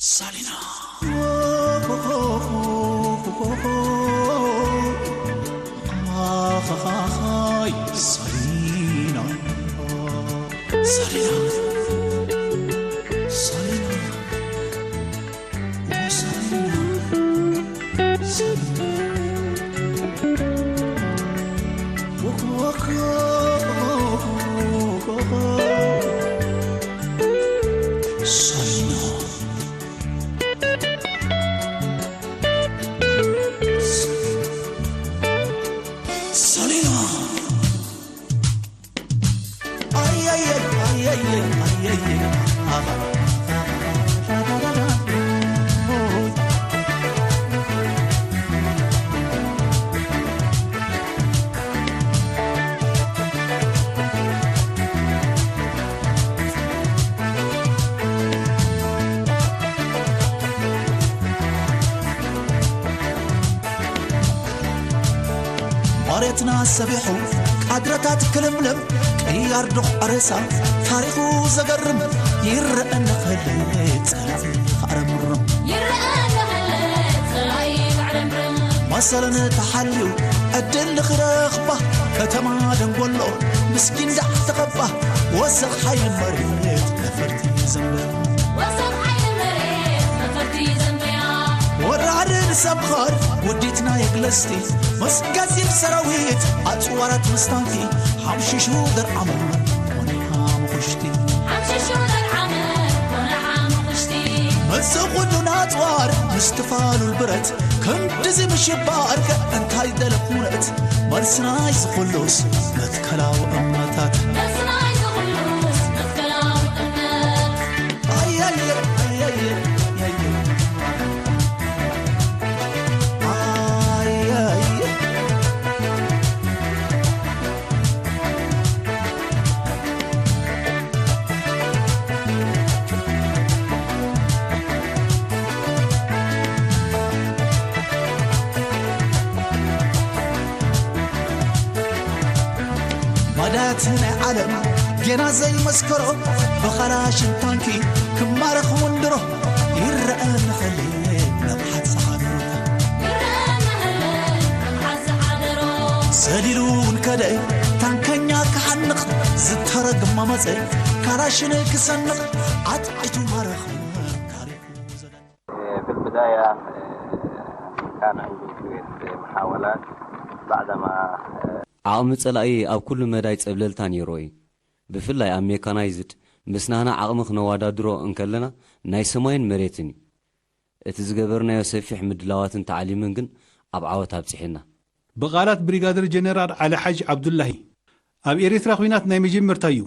ሳሊና ሳሊና ሳሊና ሳሊና ሳሊና ሳሊና ሳሊና መሬትና ሰቢሑ ቃድረታት ክልምልም ቅያር ዱቕ ሬሳ ታሪኹ ዘገርም ይረአ ንኽእል ጸላኢ ክዕረምርም ይረአ ንኽእል ጸላኢ ክዕረምርም መሰለን ተሓልዩ ዕድል ንኽረኽባ ከተማ ደንጎሎ ምስኪን ዳዕ ተኸባ ወሰኽ ሓይሊ መሬት ነፈርቲ ዘንበ ወሰኽ ሓይሊ መሬት ነፈርቲ ዘንበያ ወራርን ሰብኸር ውዲትና የግለስቲ ምስ ገዚፍ ሰራዊት ኣጽዋራት ምስ ታንኪ ሓምሽሹ ደርዓመ ኮኒኻ ምኹሽቲ ሓምሽሹ ደርዓመ ኮኒኻ ምኹሽቲ እዚ ኩሉ ናጽዋር ምስ ትፋሉል ብረት ክንድዚ ምሽባር ከ እንታይ ደለ ኩነት መልስናይ ዝኹሉስ መትከላዊ እምነታት መልስናይ ዝኹሉስ መትከላዊ እምነት ኣየየ ኣየየ ኣየየ ኣየየ ማዳት ናይ ዓለም ጌና ዘይመስከሮ ብኻላሽን ታንኪ ክማረኽ ወንድሮ ይረአ ንኸሊ ነብሓት ዝሓደሮ ሰሊሉ እውን ከደ ታንከኛ ክሓንቕ ዝተረግማ መጸ ካላሽን ክሰንቕ ኣጥቂቱ ማረኽ ታሪኹ ዘደ في البداية كان عنده شوية محاولات بعدما ዓቕሚ ጸላኢ ኣብ ኩሉ መዳይ ጸብለልታ ነይሩ እዩ። ብፍላይ ኣብ ሜካናይዝድ ምስ ናህና ዓቕሚ ክነወዳድሮ እንከለና ናይ ሰማይን መሬትን እዩ። እቲ ዝገበርናዮ ሰፊሕ ምድላዋትን ታዕሊምን ግን ኣብ ዓወት ኣብጺሕና። ብቓላት ብሪጋደር ጀነራል ዓሊ ሓጅ ዓብዱላሂ፣ ኣብ ኤርትራ ኲናት ናይ መጀመርታ እዩ።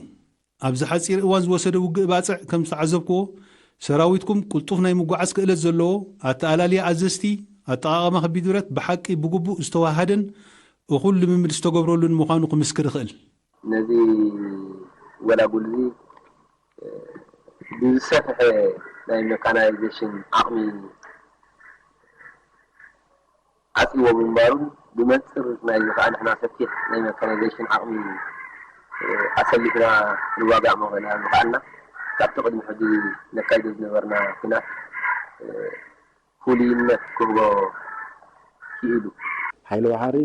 ኣብዚ ሓጺር እዋን ዝወሰደ ውግእ ባጽዕ ከም ዝተዓዘብክዎ፣ ሰራዊትኩም ቅልጡፍ ናይ ምጉዓዝ ክእለት ዘለዎ፣ ኣተኣላልያ ኣዘዝቲ፣ ኣጠቓቕማ ከቢድ ብረት ብሓቂ ብግቡእ ዝተዋሃደን እኹል ልምምድ ዝተገብረሉን ምዃኑ ክምስክር እኽእል። ነዚ ጎላጉል እዚ ብዝሰፍሐ ናይ መካናይዜሽን ዓቕሚ ዓጽይዎ ምንባሩን ብመንጽር ናይዚ ከኣ ንሕና ሰፊሕ ናይ መካናይዜሽን ዓቕሚ ኣሰሊፍና ንዋጋእ ምኽእልና ካብቲ ቅድሚ ሕጂ ነካይዶ ዝነበርና ኲናት ፍሉይነት ክህቦ ክኢሉ። ሓይሊ ባሕሪ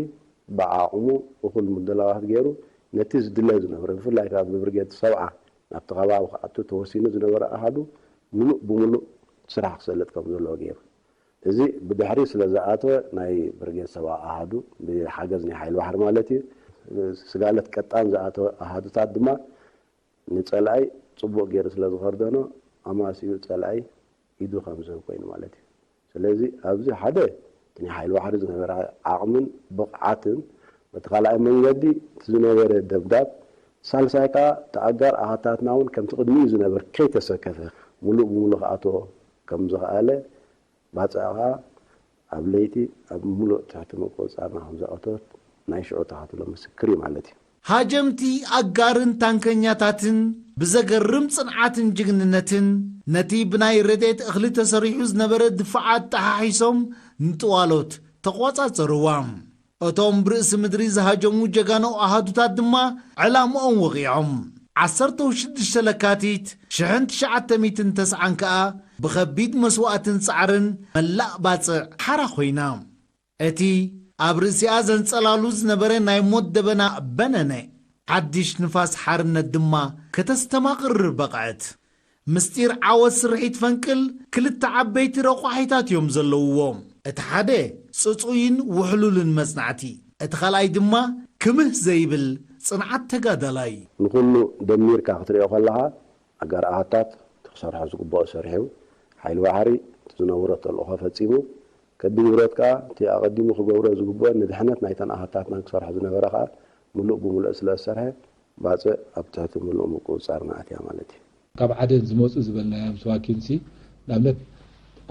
ብዓቕሙ እኹል ምድላዋት ገይሩ ነቲ ዝድለ ዝነበረ ብፍላይ ካብ ብብርጌድ ሰብዓ ናብቲ ከባቢ ክኣቱ ተወሲኑ ዝነበረ ኣሃዱ ምሉእ ብምሉእ ስራሕ ክሰልጥ ከም ዘለዎ ገይሩ። እዚ ብድሕሪ ስለ ዝኣተወ ናይ ብርጌድ ሰብዓ ኣሃዱ ብሓገዝ ናይ ሓይሊ ባሕሪ ማለት እዩ ስጋለት ቀጣን ዝኣተወ ኣሃዱታት ድማ ንጸላኢ ጽቡቕ ገይሩ ስለ ዝኸርደኖ ኣማሲኡ ጸላኢ ኢዱ ከም ዝህብ ኮይኑ ማለት እዩ። ስለዚ ኣብዚ ሓደ እቲ ናይ ሓይሊ ባሕሪ ዝነበረ ዓቕምን ብቕዓትን በቲ ካልኣይ መንገዲ እቲ ዝነበረ ደብዳብ ሳልሳይ ከኣ እቲ ኣጋር ኣሃታትና እውን ከምቲ ቅድሚኡ ዝነበር ከይተሰከፈ ሙሉእ ብሙሉእ ክኣትዎ ከም ዝኸኣለ ባጽዕ ከኣ ኣብ ለይቲ ኣብ ምሉእ ትሕቲ ምቁጽጻርና ከም ዝኣተወት ናይ ሽዑ ተኸትሎ ምስክር እዩ ማለት እዩ። ሃጀምቲ ኣጋርን ታንከኛታትን ብዘገርም ጽንዓትን ጅግንነትን ነቲ ብናይ ረድኤት እኽሊ ተሰሪሑ ዝነበረ ድፋዓት ጠሓሒሶም ንጥዋሎት ተቖጻጸርዋ። እቶም ብርእሲ ምድሪ ዝሃጀሙ ጀጋኑ ኣሃዱታት ድማ ዕላምኦም ወቒዖም። ዓሰርተ ሽዱሽተ ለካቲት ሽሕን ትሽዓተ ሚእትን ተስዓን ከኣ ብኸቢድ መስዋእትን ጻዕርን መላእ ባጽዕ ሓራ ኮይና። እቲ ኣብ ርእሲኣ ዘንጸላሉ ዝነበረ ናይ ሞት ደበና በነነ። ሓድሽ ንፋስ ሓርነት ድማ ከተስተማቕር በቕዐት። ምስጢር ዓወት ስርሒት ፈንቅል ክልተ ዓበይቲ ረቋሒታት እዮም ዘለውዎ። እቲ ሓደ ጽጹይን ውሕሉልን መጽናዕቲ፣ እቲ ካልኣይ ድማ ክምህ ዘይብል ጽንዓት ተጋዳላይ። ንኹሉ ደሚርካ ክትሪኦ ከለኻ፣ ኣጋር ኣሃታት እቲ ክሰርሖ ዝግብኦ ሰሪሑ፣ ሓይሊ ባሕሪ እቲ ዝነበሮ ተልእኾ ፈጺሙ፣ ከዲ ንብረት ከኣ እቲ ኣቐዲሙ ክገብሮ ዝግብኦ ንድሕነት ናይተን ኣሃታትና ክሰርሖ ዝነበረ ከኣ ምሉእ ብምሉእ ስለ ዝሰርሐ፣ ባጽዕ ኣብ ትሕቲ ምሉእ ምቁጽጻርና ኣትያ ማለት እዩ። ካብ ዓደን ዝመጹ ዝበልናዮም ስዋኪንሲ፣ ንኣብነት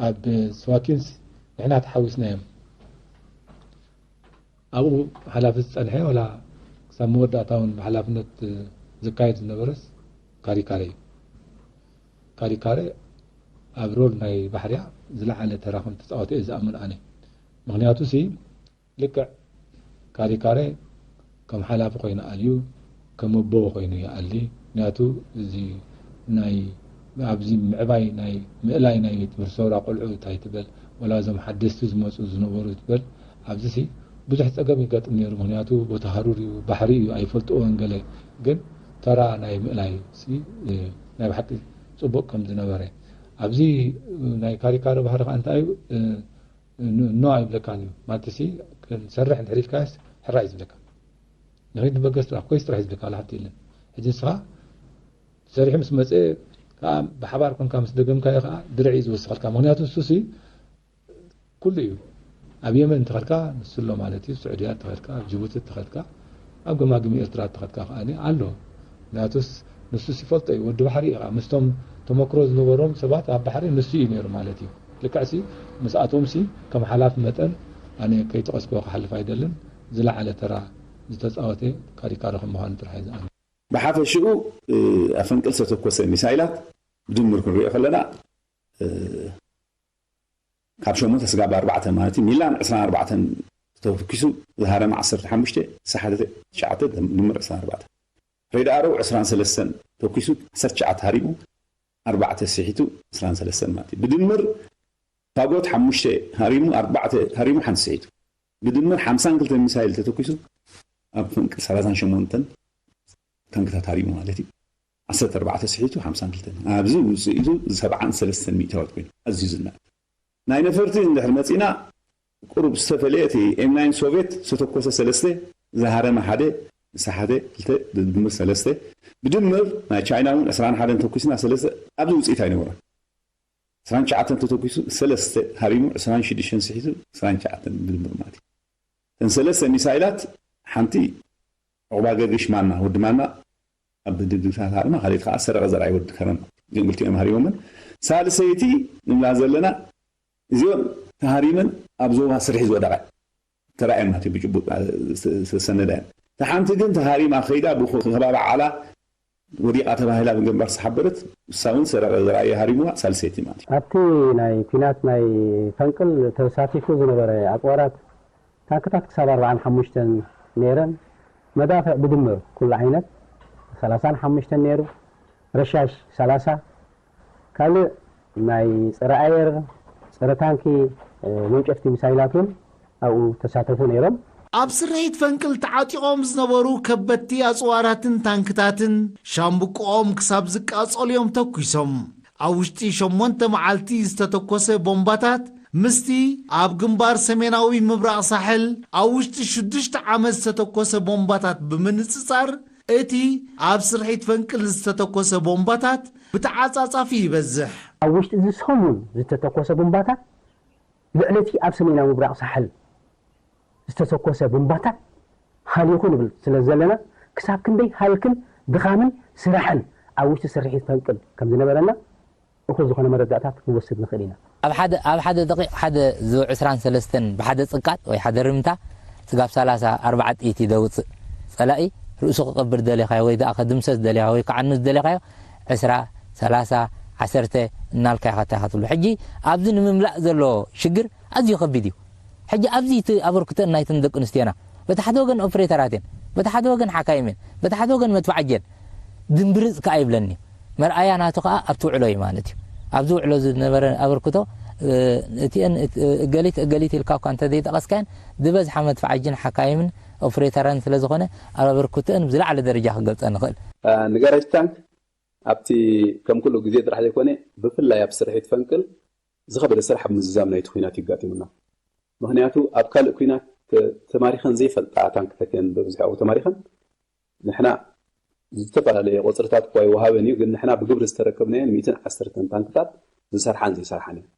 ኣብ ስዋኪንስ ንሕና ተሓዊስናዮም። ኣብኡ ሓላፊ ዝጸንሐ፣ ወላ ክሳብ መወዳእታ እውን ብሓላፍነት ዝካየድ ዝነበረስ ካሪካረ እዩ። ካሪካረ ኣብ ሮል ናይ ባሕርያ ዝለዓለ ተራ ከም ተጻወተ እየ ዝኣምን ኣነ። ምኽንያቱ ሲ ልክዕ ካሪካረ ከም ሓላፊ ኮይኑ ኣልዩ፣ ከም ኣቦ ኮይኑ ይኣሊ። ምኽንያቱ እዚ ናይ ኣብዚ ምዕባይ ናይ ምእላይ ናይ ትምህርቲ ሰውራ ቆልዑ እንታይ ትበል፣ ወላ እዞም ሓደስቲ ዝመጹ ዝነበሩ ትበል፣ ኣብዚ ሲ ብዙሕ ጸገም ይገጥም ነይሩ። ምኽንያቱ ቦታ ሃሩር እዩ፣ ባሕሪ እዩ፣ ኣይፈልጥዎን ገለ። ግን ተራ ናይ ምእላይ ሲ፣ እ፣ ናይ ብሓቂ ጽቡቕ ከም ዝነበረ። ኣብዚ ናይ ካሪካረ ባህሪ ከኣ እንታይ እዩ? እ፣ ኖ፣ ኖ ኣይብለካን እዩ። ማለት ሲ፣ ክንሰርሕ እንድሕር ኢልካስ ሕራይ ዝብለካ። ንኸይድ ንበገስ ጥራሕ፣ ኮይስ ጥራሕ ዝብለካ፣ ዋላ ሓንቲ የለን። ሕጂ ንስኻ ሰሪሑ ምስ መጸ ከኣ ብሓባር ኮንካ ምስ ደገምካዮ ከኣ ድርዕ እዩ ዝወስኸልካ። ምኽንያቱ እሱ ሲ ኩሉ እዩ። ኣብ የመን እንተኸድካ ንሱ ኣሎ ማለት እዩ። ስዑድያ እንተኸድካ፣ ኣብ ጅቡቲ እንተኸድካ፣ ኣብ ገማግም ኤርትራ እንተኸድካ ከኣ ኣሎ። ምኽንያቱስ ንሱስ ይፈልጦ እዩ። ወዲ ባሕሪ እዩ ከኣ። ምስቶም ተመክሮ ዝነበሮም ሰባት ኣብ ባሕሪ ንሱ እዩ ነይሩ ማለት እዩ። ልክዕሲ ምስኣቶምሲ ከም ሓላፊ መጠን ኣነ ከይጠቐስክዎ ክሓልፍ ኣይደልን። ዝለዓለ ተራ ዝተጻወተ ካሪካረ ከም ምዃኑ ጥራሕ እየ ዝኣምን። ብሓፈሽኡ፣ እ፣ ኣፈንቅል ዝተተኮሰ ሚሳይላት ብድምር ክንሪኦ ከለና፣ እ፣ ካብ ሸሞንተ ስጋብ ኣርባዕተ ማለት እዩ፣ ሚላን ዕስራን ኣርባዕተን ተተኪሱ ዝሃረመ ዓሰርተ ሓሙሽተ፣ ዝሰሓተ ትሽዓተ፣ ድምር ዕስራን ኣርባዕተን። ሬድ ኣሮው ዕስራን ሰለስተን ተኪሱ ዓሰርተ ትሽዓተ ሃሪሙ፣ ኣርባዕተ ስሒቱ፣ ዕስራን ሰለስተን ማለት እዩ። ብድምር ፋጎት ሓሙሽተ ሃሪሙ፣ ኣርባዕተ ሃሪሙ፣ ሓንቲ ስሒቱ። ብድምር ሓምሳን ክልተን ሚሳይል ተተኪሱ ኣብ ፈንቅል ሰላሳን ሸሞንተን ታንክታት ሃሪሙ ማለት እዩ። ዓሰርተ ኣርባዕተ ስሒቱ፣ ሓምሳን ክልተን። ኣብዚ ውፅኢቱ ሰብዓን ሰለስተን ሚእታዎት ኮይኑ ኣዝዩ ዝናኣድ። ናይ ነፈርቲ እንድሕር መፂና ቁሩብ ዝተፈለየ እቲ ኤም ናይን ሶቪየት ዝተተኮሰ ሰለስተ፣ ዝሃረመ ሓደ፣ ዝሰሓተ ክልተ፣ ብድምር ሰለስተ። ብድምር ናይ ቻይና እውን ዕስራን ሓደን ተኩስና ሰለስተ፣ ኣብዚ ውፅኢት ኣይነበሮን። ዕስራን ትሽዓተን ተተኩሱ ሰለስተ ሃሪሙ፣ ዕስራን ሽዱሽተን ስሒቱ፣ ዕስራን ትሽዓተን ብድምር ማለት እዩ። እተን ሰለስተ ሚሳይላት ሓንቲ ዑቕባገርግሽ ማና፣ ወዲ ማና ኣብ ድግታት ሃርማ፣ ካልእቲ ከዓ ሰረቐ ዘርኣይ ወዲ ከረን። እዚኦም ክልቲኦም ሃሪሞምን። ሳልሰይቲ ንብላ ዘለና፣ እዚኦም ተሃሪመን ኣብ ዞባ ስርሒ ዝወደቐ ተራእየን ማለት እዩ፣ ብጭቡጥ ዝተሰነደ። እታ ሓንቲ ግን ተሃሪማ ከይዳ ብኸባቢ ዓላ ወዲቓ ተባሂላ ብግንባር ዝተሓበረት፣ እሳ እውን ሰረቐ ዘርኣይ ሃሪሙዋ፣ ሳልሰይቲ ማለት እዩ። ኣብቲ ናይ ኲናት ናይ ፈንቅል ተሳቲፉ ዝነበረ ኣጽዋራት ታንክታት ክሳብ ኣርባዓን ሓሙሽተን ነይረን። መዳፍዕ ብድምር ኩሉ ዓይነት ሰላሳን ሓሙሽተን ነይሩ። ረሻሽ ሰላሳ፣ ካልእ ናይ ጸረ ኣየር፣ ጸረ ታንኪ፣ እ፣ መንጨፍቲ ሚሳይላት እውን ኣብኡ ተሳተፉ ነይሮም። ኣብ ስርሒት ፈንቅል ተዓጢቖም ዝነበሩ ከበድቲ ኣጽዋራትን ታንክታትን ሻምብቆኦም ክሳብ ዝቃጸሉ እዮም ተኲሶም። ኣብ ውሽጢ ሸሞንተ መዓልቲ ዝተተኮሰ ቦምባታት ምስቲ ኣብ ግንባር ሰሜናዊ ምብራቕ ሳሕል ኣብ ውሽጢ ሽዱሽተ ዓመት ዝተተኮሰ ቦምባታት ብምንጽጻር፣ እቲ ኣብ ስርሒት ፈንቅል ዝተተኮሰ ቦምባታት ብተዓጻጻፊ ይበዝሕ። ኣብ ውሽጢ እዚ ሰሙን ዝተተኮሰ ቦምባታት ልዕሊ እቲ ኣብ ሰሜናዊ ምብራቕ ሳሕል ዝተተኮሰ ቦምባታት ሃሊኹ ንብል ስለ ዘለና፣ ክሳብ ክንደይ ሃልክን ድኻምን ስራሕን ኣብ ውሽጢ ስርሒት ፈንቅል ከም ዝነበረና እኹል ዝኾነ መረዳእታት ክንወስድ ንኽእል ኢና። ኣብ ሓደ፣ ኣብ ሓደ ደቂቕ ሓደ ዙ ዕስራን ሰለስተን ብሓደ ጽቃጥ ወይ ሓደ ርምታ ስጋብ ሰላሳ ኣርባዓ ጥይት እዩ ደውጽእ። ጸላኢ ርእሱ ክቐብር ደሊኻዮ ወይ ደኣ ከድምሰስ ደሊኻ ወይ ክዓኑ ዝደሊኻዮ ዕስራ፣ ሰላሳ፣ ዓሰርተ እናልካ ኢኻ እንታይ ኢኻ ትብሎ። ሕጂ ኣብዚ ንምምላእ ዘሎ ሽግር ኣዝዩ ከቢድ እዩ። ሕጂ ኣብዚ እቲ ኣበርክቶን ናይተን ደቂ ኣንስትዮና፣ በቲ ሓደ ወገን ኦፕሬተራት እየን፣ በቲ ሓደ ወገን ሓካይም እየን፣ በቲ ሓደ ወገን መድፍዓጂ እየን። ድምብርጽ ከኣ ይብለኒ እዩ። መርኣያ ናቱ ከኣ ኣብቲ ውዕሎ እዩ ማለት እዩ። ኣብ ዝውዕሎ ዝነበረ ኣበርክቶ፣ እ፣ እቲአን፣ እ፣ እገሊት፣ እገሊት ኢልካ እኳ እንተዘይጠቐስካየን፣ ዝበዝሓ መድፍዓጅን ሓካይምን ኦፕሬተራን ስለ ዝኾነ፣ ኣብ ኣበርክቶአን ብዝለዓለ ደረጃ ክገልጸ ንኽእል። እ፣ ንጋራጅ ታንክ ኣብቲ ከም ኩሉ ግዜ ጥራሕ ዘይኮነ፣ ብፍላይ ኣብ ስርሒት ፈንቅል ዝኸበደ ስራሕ ኣብ ምዝዛም ናይቲ ኲናት እዩ ኣጋጢሙና። ምኽንያቱ ኣብ ካልእ ኲናት ተ-፣ ተማሪኸን ዘይፈልጣ ታንክታት እየን በብዝሒ ኣብኡ ተማሪኸን። ንሕና ዝተፈላለየ ቁጽርታት እኳ ይወሃበን እዩ፣ ግን ንሕና ብግብሪ ዝተረከብናየን ሚእትን ዓሰርተን ታንክታት ዝሰርሓን ዘይሰርሓን እየን።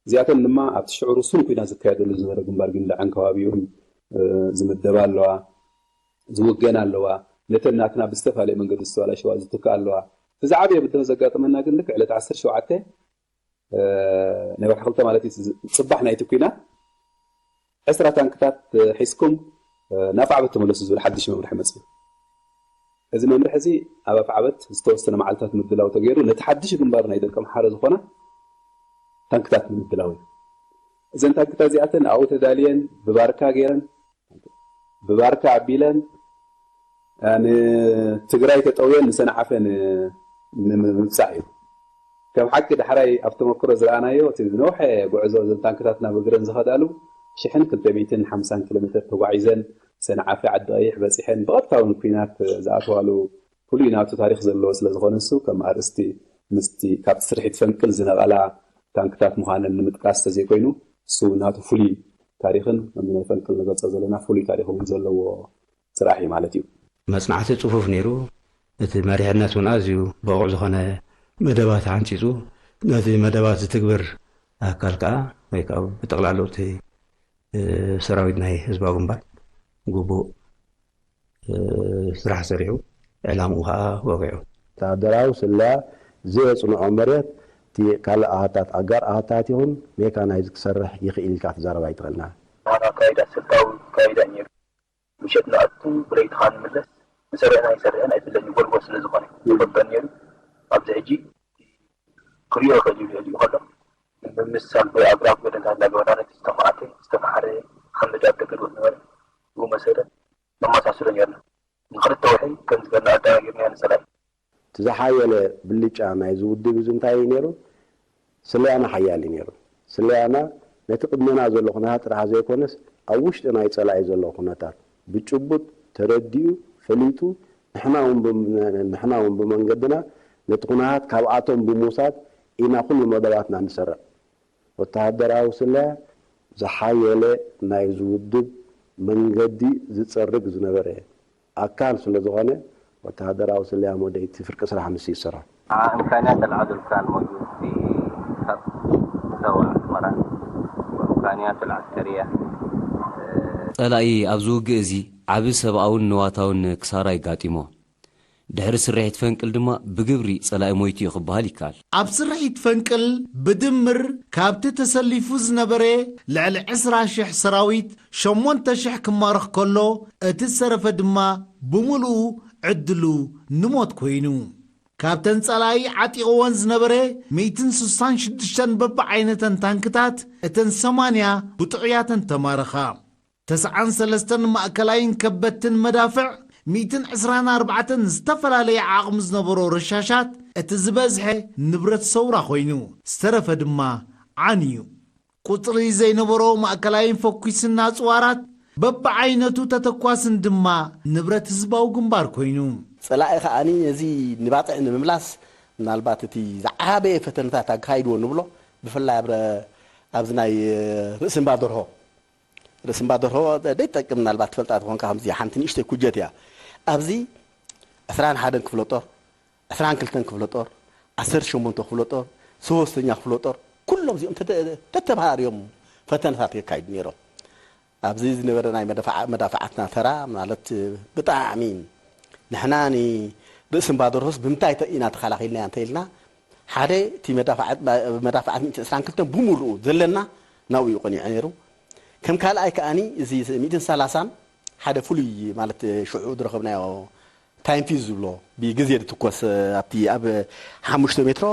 እዚኣተን ድማ ኣብቲ ሽዑ ርሱን ኲናት ዝካየደሉ ዝነበረ ግንባር ጊንዳዕን ከባቢኡን፣ እ፣ ዝምደባ ኣለዋ፣ ዝውገና ኣለዋ። ነተን ናትና ብዝተፈላለየ መንገዲ ዝተበላሸዋ ዝትክኣ ኣለዋ። እቲ ዝዓበየ ብድሆ ዘጋጠመና ግን ልክዕ ዕለት ዓሰርተ ሸውዓተ፣ እ፣ ናይ ወርሒ ክልተ ማለት እዩ፣ ጽባሕ ናይቲ ኲናት ዕስራ ታንክታት ሒዝኩም፣ እ፣ ናብ ኣፍዓበት ተመለሱ ዝብል ሓድሽ መምርሒ መጽዩ። እዚ መምርሒ እዚ ኣብ ኣፍዓበት ዝተወሰነ መዓልታት ምድላው ተገይሩ፣ ነቲ ሓድሽ ግንባር ናይ ደቀ ምሓረ ዝኾና ታንክታት ንምድላው እዩ። እዘን ታንክታት እዚኣተን ኣብኡ ተዳልየን፣ ብባርካ ገይረን፣ ብባርካ ኣቢለን፣ እ፣ ንትግራይ ተጠውየን ንሰንዓፈ ን-፣ ንምብጻሕ እዩ። ከም ሓቂ ዳሕራይ ኣብ ተመክሮ ዝረኣናዮ፣ እቲ ዝነውሐ ጉዕዞ እዘን ታንክታትና ብእግረን ዝኸዳሉ ሽሕን ክልተ ሚእትን ሓምሳን ኪሎ ሜትር ተጓዒዘን ሰንዓፈ ዓዲ ቀይሕ በጺሐን ብቐጥታ እውን ኲናት ዝኣተዋሉ ፍሉይ ናቱ ታሪኽ ዘለዎ ስለ ዝኾነ፣ እሱ ከም ኣርእስቲ ምስቲ ካብቲ ስርሒት ፈንቅል ዝነቐላ ታንክታት ምዃነን ንምጥቃስ ተዘይኮይኑ፣ እሱ ናቱ ፍሉይ ታሪኽን ከምዚ ናይ ፈንቅል ንገልጾ ዘለና ፍሉይ ታሪኽ እውን ዘለዎ ስራሕ እዩ ማለት እዩ። መጽናዕቲ ጽፉፍ ነይሩ። እቲ መሪሕነት እውን ኣዝዩ ብቑዕ ዝኾነ መደባት ሓንጺጹ፣ ነቲ መደባት ዝትግብር ኣካል ከኣ ወይ ከኣ ብጠቕላላኡ እቲ፣ እ፣ ሰራዊት ናይ ህዝባዊ ግንባር ግቡእ፣ እ፣ ስራሕ ሰሪሑ፣ ዕላምኡ ከኣ ወቒዑ። ወተሃደራዊ ስለያ ዘየጽንዖ መሬት እቲ ካልእ ኣሃታት፣ ኣጋር ኣሃታት ይኹን ሜካናይዝ ክሰርሕ ይኽእል ኢልካ ክትዛረብ ኣይትኽእልና። ኣካይዳ ስልታዊ ኣካይዳ እዩ ነይሩ። ምሸት ንኣቱ ብለይቲ ኸኣ ንምለስ፣ ንሰርዕን ኣይንሰርዕን ኣይፍለጥን፣ ጎልጎል ስለ ዝኾነ ዝፈልጦ ነይሩ። ኣብዚ ሕጂ ክሪኦ ይኽእል እዩ፣ ልዕሊኡ ከሎ ንምምስሳል ብኣግራብ ጎደንታት እናገበርና ነቲ ዝተዃዕተ፣ ዝተፋሕረ ሓመድ ኣብ ደገ ዝወጽእ ነበረ። ብኡ መሰረት ነመሳስሎ ነይርና። ንኽልተ ወርሒ ከም ዝበልና ኣደናጊርናዮ ንጸላኢ። እቲ ዝሓየለ ብልጫ ናይዚ ውድብ እዚ እንታይ እዩ ነይሩ? ስለያና ሓያል እዩ ነይሩ። ስለያና ነቲ ቅድመና ዘሎ ኩነታት ጥራሕ ዘይኮነስ፣ ኣብ ውሽጢ ናይ ጸላኢ ዘሎ ኩነታት ብጭቡጥ ተረዲኡ፣ ፈሊጡ፣ ንሕና እውን ብም-፣ ንሕና እውን ብመንገድና ነቲ ኩነታት ካብኣቶም ብምውሳድ ኢና ኩሉ መደባትና ንሰርዕ። ወተሃደራዊ ስለያ ዝሓየለ ናይዚ ውድብ መንገዲ ዝጸርግ ዝነበረ ኣካል ስለ ዝኾነ፣ ወተሃደራዊ ስለያ ሞደይ እቲ ፍርቂ ስራሕ ንሱ ይሰርሖ። مع إمكانيات العدو كان موجود في خط سوا عسمرة وإمكانياته العسكرية. ጸላኢ ኣብዚ ውግእ እዚ ዓቢ ሰብኣውን ንዋታውን ክሳራ ይጋጢሞ። ድሕሪ ስርሒት ፈንቅል ድማ ብግብሪ ጸላኢ ሞይቱ እዩ ክበሃል ይከኣል። ኣብ ስርሒት ፈንቅል ብድምር ካብቲ ተሰሊፉ ዝነበረ ልዕሊ ዕስራ ሽሕ ሰራዊት ሸሞንተ ሽሕ ክማረኽ ከሎ፣ እቲ ዝተረፈ ድማ ብምሉኡ ዕድሉ ንሞት ኮይኑ። ካብተን ጸላኢ ዓጢቕወን ዝነበረ ሚእትን ስሳን ሽዱሽተን በብዓይነተን ታንክታት፣ እተን ሰማንያ ብጥዑያተን ተማረኻ። ተስዓን ሰለስተን ማእከላይን ከበድትን መዳፍዕ፣ ሚእትን ዕስራን ኣርባዕተን ዝተፈላለየ ዓቕሚ ዝነበሮ ረሻሻት፣ እቲ ዝበዝሐ ንብረት ሰውራ ኮይኑ፣ ዝተረፈ ድማ ዓንዩ። ቁጽሪ ዘይነበሮ ማእከላይን ፈኲስን ኣጽዋራት፣ በብዓይነቱ ተተኳስን ድማ ንብረት ህዝባዊ ግንባር ኮይኑ። ጸላኢ ከኣኒ ነዚ ንባጽዕ ንምምላስ ምናልባት እቲ ዝዓበየ ፈተነታት ኣካይድዎ ንብሎ፣ ብፍላይ ኣብ ረ-፣ ኣብዚ ናይ ርእሲ እምባ ደርሆ፣ ርእሲ እምባ ደርሆ ደይትጠቅም ምናልባት ትፈልጣ ትኾንካ፣ ከምዚ ሓንቲ ንእሽተይ ኩጀት እያ። ኣብዚ ዕስራን ሓደን ክፍለ ጦር፣ ዕስራን ክልተን ክፍለ ጦር፣ ዓሰርተ ሸሞንተ ክፍለ ጦር፣ ሶስተኛ ክፍለ ጦር፣ ኩሎም እዚኦም ተተ-፣ ተተባሃርዮም ፈተነታት የካይዱ ነይሮም። ኣብዚ ዝነበረ ናይ መደፋዓ-፣ መዳፍዓትና ተራ ማለት ብጣዕሚ ንሕና ንርእሲ እምባ ደርሆስ ብምንታይ ተ-፣ ኢና ተኸላኺልናያ እንተኢልና፣ ሓደ እቲ መዳፍዓት፣ መዳፍዓት ሚእትን ዕስራን ክልተን ብምሉኡ ዘለና ናብኡ እዩ ቀኒዑ ነይሩ። ከም ካልኣይ ከኣኒ እዚ ሚእትን ሰላሳን ሓደ ፍሉይ ማለት ሽዑ ዝረኸብናዮ ታይም ፊዝ ዝብሎ ብግዜ ዝትኮስ ኣብቲ ኣብ ሓሙሽተ ሜትሮ፣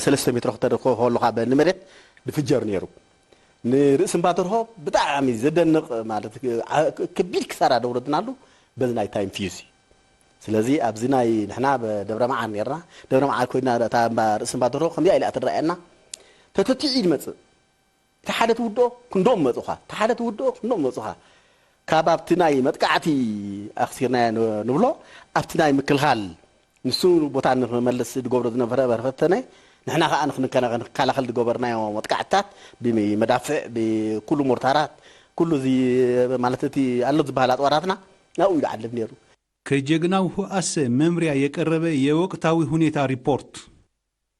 ሰለስተ ሜትሮ ክተደኮ ከለኻ በ-፣ ንመሬት ዝፍጀር ነይሩ። ንርእሲ እምባ ደርሆ ብጣዕሚ ዘደንቕ ማለት ዓ-፣ ከቢድ ክሳራ ደውረድናሉ በዚ ናይ ታይም ፊዝ እዩ። ስለዚ ኣብዚ ናይ ንሕና ደብረ መዓር ነርና። ደብረ መዓር ኮይና እታ እምባ ርእሲ እምባ ድሮ ከምዚኣ ኢላ ትረኣየና። ተተቲዑ እዩ ዝመጽእ። እቲ ሓደ ትውድኦ ክንዶም መጹኻ፣ እቲ ሓደ ትውድኦ ክንዶም መጹኻ። ካብ ኣብቲ ናይ መጥቃዕቲ ኣኽሲርናዮ ን- ንብሎ ኣብቲ ናይ ምክልኻል ንሱ ቦታ ንክመልስ ዝገብሮ ዝነበረ በርፈተነ ንሕና ከዓ ንክንከላኸል ዝገበርናዮ መጥቃዕትታት ብመዳፍዕ ብኩሉ ሞርታራት ኩሉ እዚ ማለት እቲ ኣሎ ዝበሃል ኣፅዋራትና ናብኡ ይዓልብ ነይሩ። ከጀግናው ሁኣሰ መምሪያ የቀረበ የወቅታዊ ሁኔታ ሪፖርት።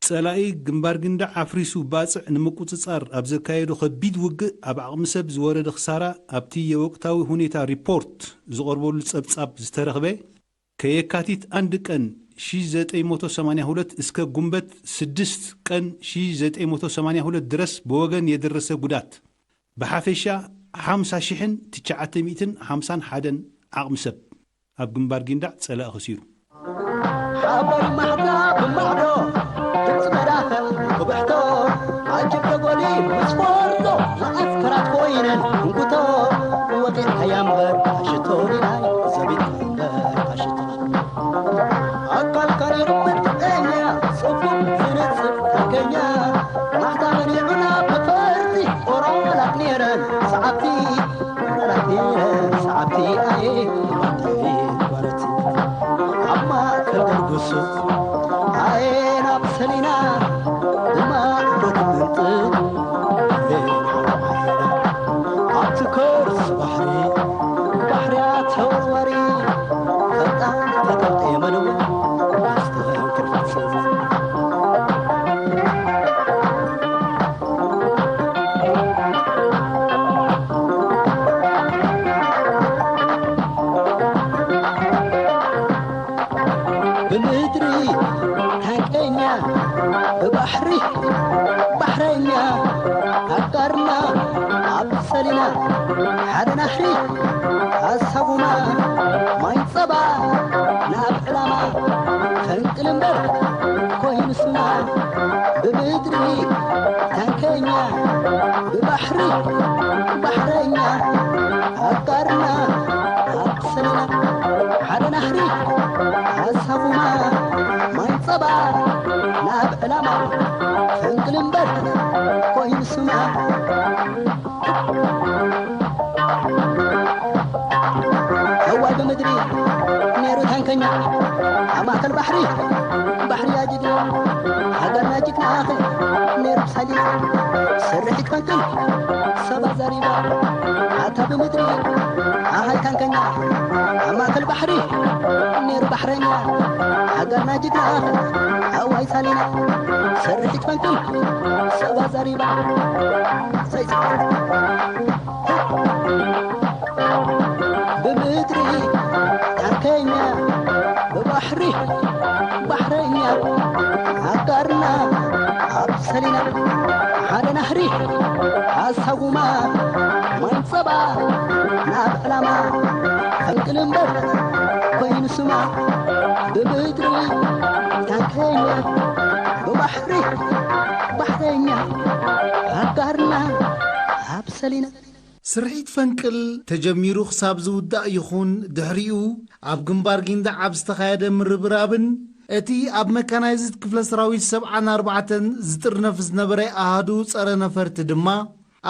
ጸላኢ ግንባር ጊንዳዕ ኣፍሪሱ ባጽዕ ንምቁጽጻር ኣብ ዘካየዶ ከቢድ ውግእ ኣብ ዓቕሚ ሰብ ዝወረደ ክሳራ ኣብቲ የወቅታዊ ሁኔታ ሪፖርት ዝቐርበሉ ጸብጻብ ዝተረኽበ ከየካቲት አንድ ቀን ሺ ዘጠኝ መቶ ሰማንያ ሁለት እስከ ጉንበት ስድስት ቀን ሺ ዘጠኝ መቶ ሰማንያ ሁለት ድረስ ብወገን የደረሰ ጉዳት ብሓፈሻ ሓምሳ ሽሕን ትሽዓተ ሚእትን ሓምሳን ሓደን ዓቕሚ ሰብ ኣብ ግንባር ጊንዳዕ ጸላኢ ኸሲሩ። ሓቦይ ማሕታ ብማዕዶ ድምፂ መዳፍዕ ክብሕቶ ዓጅብ ደጎሊ ምስ ፈርዶ ንዓስከራት ኮይነን እንኩቶ ወቂዕካያ እምበር ኣሽቶ ዲናይ ዘቢጥካ እምበር ኣሽቶ ኣካልካ ነይሩ መድቀኛ ጽቡቕ ዝንጽፍ ተገኛ ማሕታ መኒዑና ብፈርቲ ኦራላት ነይረን ሰዓብቲ ኦራላት ነይረን ሰዓብቲ ኣየ ማዕተቢ ጓረቲ ኣብ ማእከል ደርጉሱ ኣየ ናብ ሰሊና ብማዕዶ ትምንጥል ኣብቲ ከርሲ ባሕሪ ባሕርያ ተወርወሪ ፈጣን ተጠምጠ የመልወ ኣስተንክር ፈጽም ብምድሪ ታንቀኛ ብባሕሪ ባሕረኛ ኣጋርና ኣብ ሰሊና ሓደ ናሕሪ ኣሳጉማ ማይ ጸባ ናብ ዕላማ ፈንቅል እምበር ኮይኑ ስማ ብምድሪ ታንከኛ ብባሕሪ ባሕረኛ ኣጋርና ኣብ ሰሊና ሓደ ናሕሪ ኣሳጉማ ማይ ጸባ ናብ ዕላማ ፈንቅል እምበር ኮይኑ ስማ ኣዋይ ብምድሪ ነይሩ ታንከኛ ኣብ ማእከል ባሕሪ ባሕሪ ኣጅግና ሃገርና ጅግና ኣኸ ነይሩ ሳሊና ስርሒት ፈንቅል ሰባ ዘሪባ ኣታ ብምድሪ ኣሃይ ታንከኛ ኣብ ማእከል ባሕሪ ነይሩ ባሕረኛ ሃገርና ጅግና ኣኸ ኣዋይ ሳሊና ስርሒት ፈንቅል ሰባ ዘሪባ ብምድሪ ታንከኛ ብባሕሪ ባሕረኛ ኣጋርና ኣብ ሰሊና ሓደ ናህሪ ኣሳጉማ ማይ ጸባ ናብ ዕላማ ፈንቅል እምበር ኮይኑ ስማ ብምድሪ ታንከኛ ብባሕሪ ባሕረኛ ኣጋርና ኣብ ሰሊና ስርሒት ፈንቅል ተጀሚሩ ክሳብ ዝውዳእ ይኹን ድሕሪኡ ኣብ ግንባር ጊንዳዕ ኣብ ዝተኻየደ ምርብራብን እቲ ኣብ መካናይዝድ ክፍለ ሰራዊት ሰብዓን ኣርባዕተን ዝጥርነፍ ዝነበረ ኣሃዱ ጸረ ነፈርቲ ድማ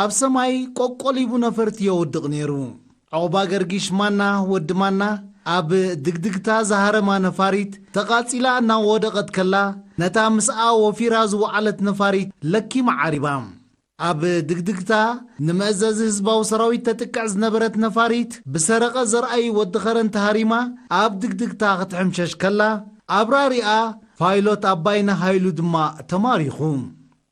ኣብ ሰማይ ቆቆሊቡ ነፈርቲ የውድቕ ነይሩ። ዑቕባ ገርጊሽ ማና ወዲ ማና ኣብ ድግድግታ ዝሃረማ ነፋሪት ተቓጺላ እናወደቐት ከላ ነታ ምስኣ ወፊራ ዝወዓለት ነፋሪት ለኪማ ዓሪባ። ኣብ ድግድግታ ንመእዘዚ ህዝባዊ ሰራዊት ተጥቅዕ ዝነበረት ነፋሪት ብሰረቐ ዘርኣይ ወዲ ኸረን ተሃሪማ ኣብ ድግድግታ ክትሕምሸሽ ከላ ኣብራሪኣ ፓይሎት ኣባይነህ ሃይሉ ድማ ተማሪኹ።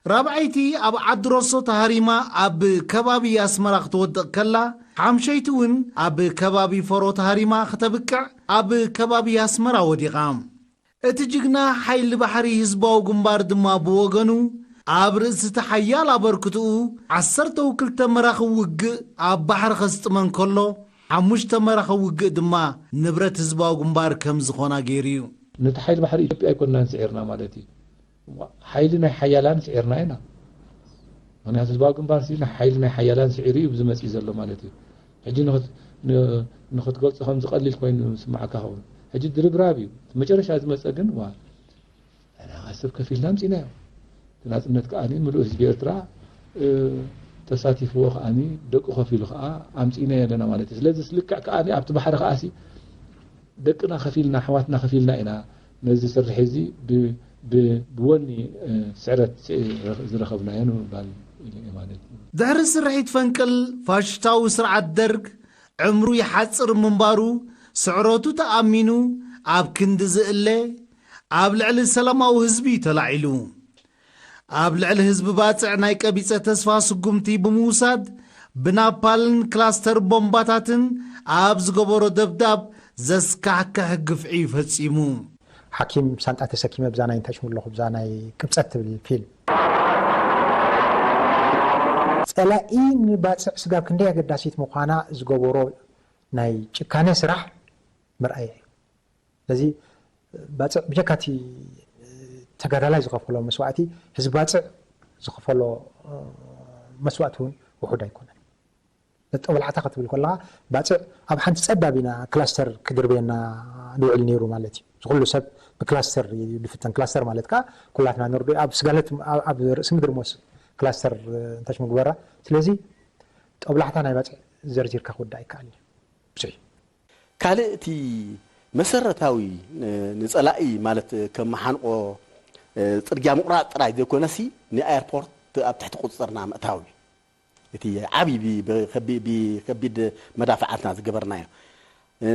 ራብዐይቲ ኣብ ዓዲ ሮሶ ተሃሪማ ኣብ ከባቢ ኣስመራ ክትወድቕ ከላ ሓምሸይቲ እውን ኣብ ከባቢ ፈሮ ተሃሪማ ክተብቅዕ ኣብ ከባቢ ኣስመራ ወዲቓ። እቲ ጅግና ሓይሊ ባሕሪ ህዝባዊ ግንባር ድማ ብወገኑ ኣብ ርእሲ እቲ ሓያል ኣበርክትኡ ዓሰርተው ክልተ መራኽብ ውግእ ኣብ ባሕሪ ከስጥመን ከሎ ሓሙሽተ መራኽብ ውግእ ድማ ንብረት ህዝባዊ ግንባር ከም ዝኾና ገይሩ እዩ። ነቲ ሓይሊ ባሕሪ ኢትዮጵያ ኣይኮንናን ስዒርና ማለት እዩ። ሓይሊ ናይ ሓያላን ስዒርና ኢና። ምክንያቱ ህዝባዊ ግንባር ሲ ናይ ሓይሊ ናይ ሓያላን ስዒሩ እዩ ዝመፅእ ዘሎ ማለት እዩ። ሕጂ ንክትገልፆ ከምዚ ቀሊል ኮይኑ ስማዓካ ኸውን። ሕጂ ድርብራብ እዩ። እቲ መጨረሻ ዝመጸ ግን ዋ ንሕና ሰብ ከፊልና ኣምጺእናዮ። እቲ ናጽነት ከኣ ምሉእ ህዝቢ ኤርትራ ተሳቲፍዎ ከኣ ደቁ ከፊሉ ከኣ ኣምጺእናዮ ኣለና ማለት እዩ። ስለዚ ልክዕ ከኣ ኣብቲ ባሕሪ ከኣ ደቅና ከፊልና ኣሕዋትና ከፊልና ኢና ነዚ ስርሒ እዚ ብወኒ ስዕረት ዝረኸብናዮ ንምባል ኢሉ ማለት እዩ። ድሕሪ ስርሒት ፈንቅል ፋሽስታዊ ስርዓት ደርግ ዕምሩ ይሓጽር ምንባሩ ስዕረቱ ተኣሚኑ ኣብ ክንዲ ዝእለ ኣብ ልዕሊ ሰላማዊ ህዝቢ እዩ ተላዒሉ። ኣብ ልዕሊ ህዝቢ ባጽዕ ናይ ቀቢጸ ተስፋ ስጉምቲ ብምውሳድ ብናፓልን ክላስተር ቦምባታትን ኣብ ዝገበሮ ደብዳብ ዘስካሕክሕ ግፍዒ እዩ ፈጺሙ። ሓኪም ሳንጣ ተሰኪመ ብዛ ናይ እንታይ ሽሙ ኣለኹ ብዛ ናይ ቅብጸት ትብል ፊልም ጸላኢ ንባጽዕ ስጋብ ክንደይ ኣገዳሲት ምዃና ዝገበሮ ናይ ጭካነ ስራሕ መርኣያ እዩ። ስለዚ ባፅዕ ብጀካቲ ተጋዳላይ ዝኸፈሎ መስዋእቲ ህዝቢ ባፅዕ ዝኸፈሎ መስዋእቲ እውን ውሑድ ኣይኮነን። ጦብላዕታ ክትብል ከለኻ ባፅዕ ኣብ ሓንቲ ፀባብ ኢና ክላስተር ክድርበየና ንውዕል ነይሩ ማለት እዩ። ዝኩሉ ሰብ ብክላስተር እዩ ዝፍተን። ክላስተር ማለት ከዓ ኩላትና ንርዶ ኣብ ስጋለት ኣብ ርእሲ ምድሪ ሞስ ክላስተር እንታች ምግበራ። ስለዚ ጦብላዕታ ናይ ባፅዕ ዘርዚርካ ክወዳእ ይከኣል እዩ። ብዙሕ እዩ። ካልእ እቲ መሰረታዊ ንፀላኢ ማለት ከም መሓንቆ ፅርግያ ምቑራፅ ጥራይ ዘይኮነሲ ንኣየርፖርት ኣብ ትሕቲ ቁፅፅርና ምእታው እዩ። እቲ ዓብዪ ብከቢድ መዳፍዓትና ዝገበርናዮ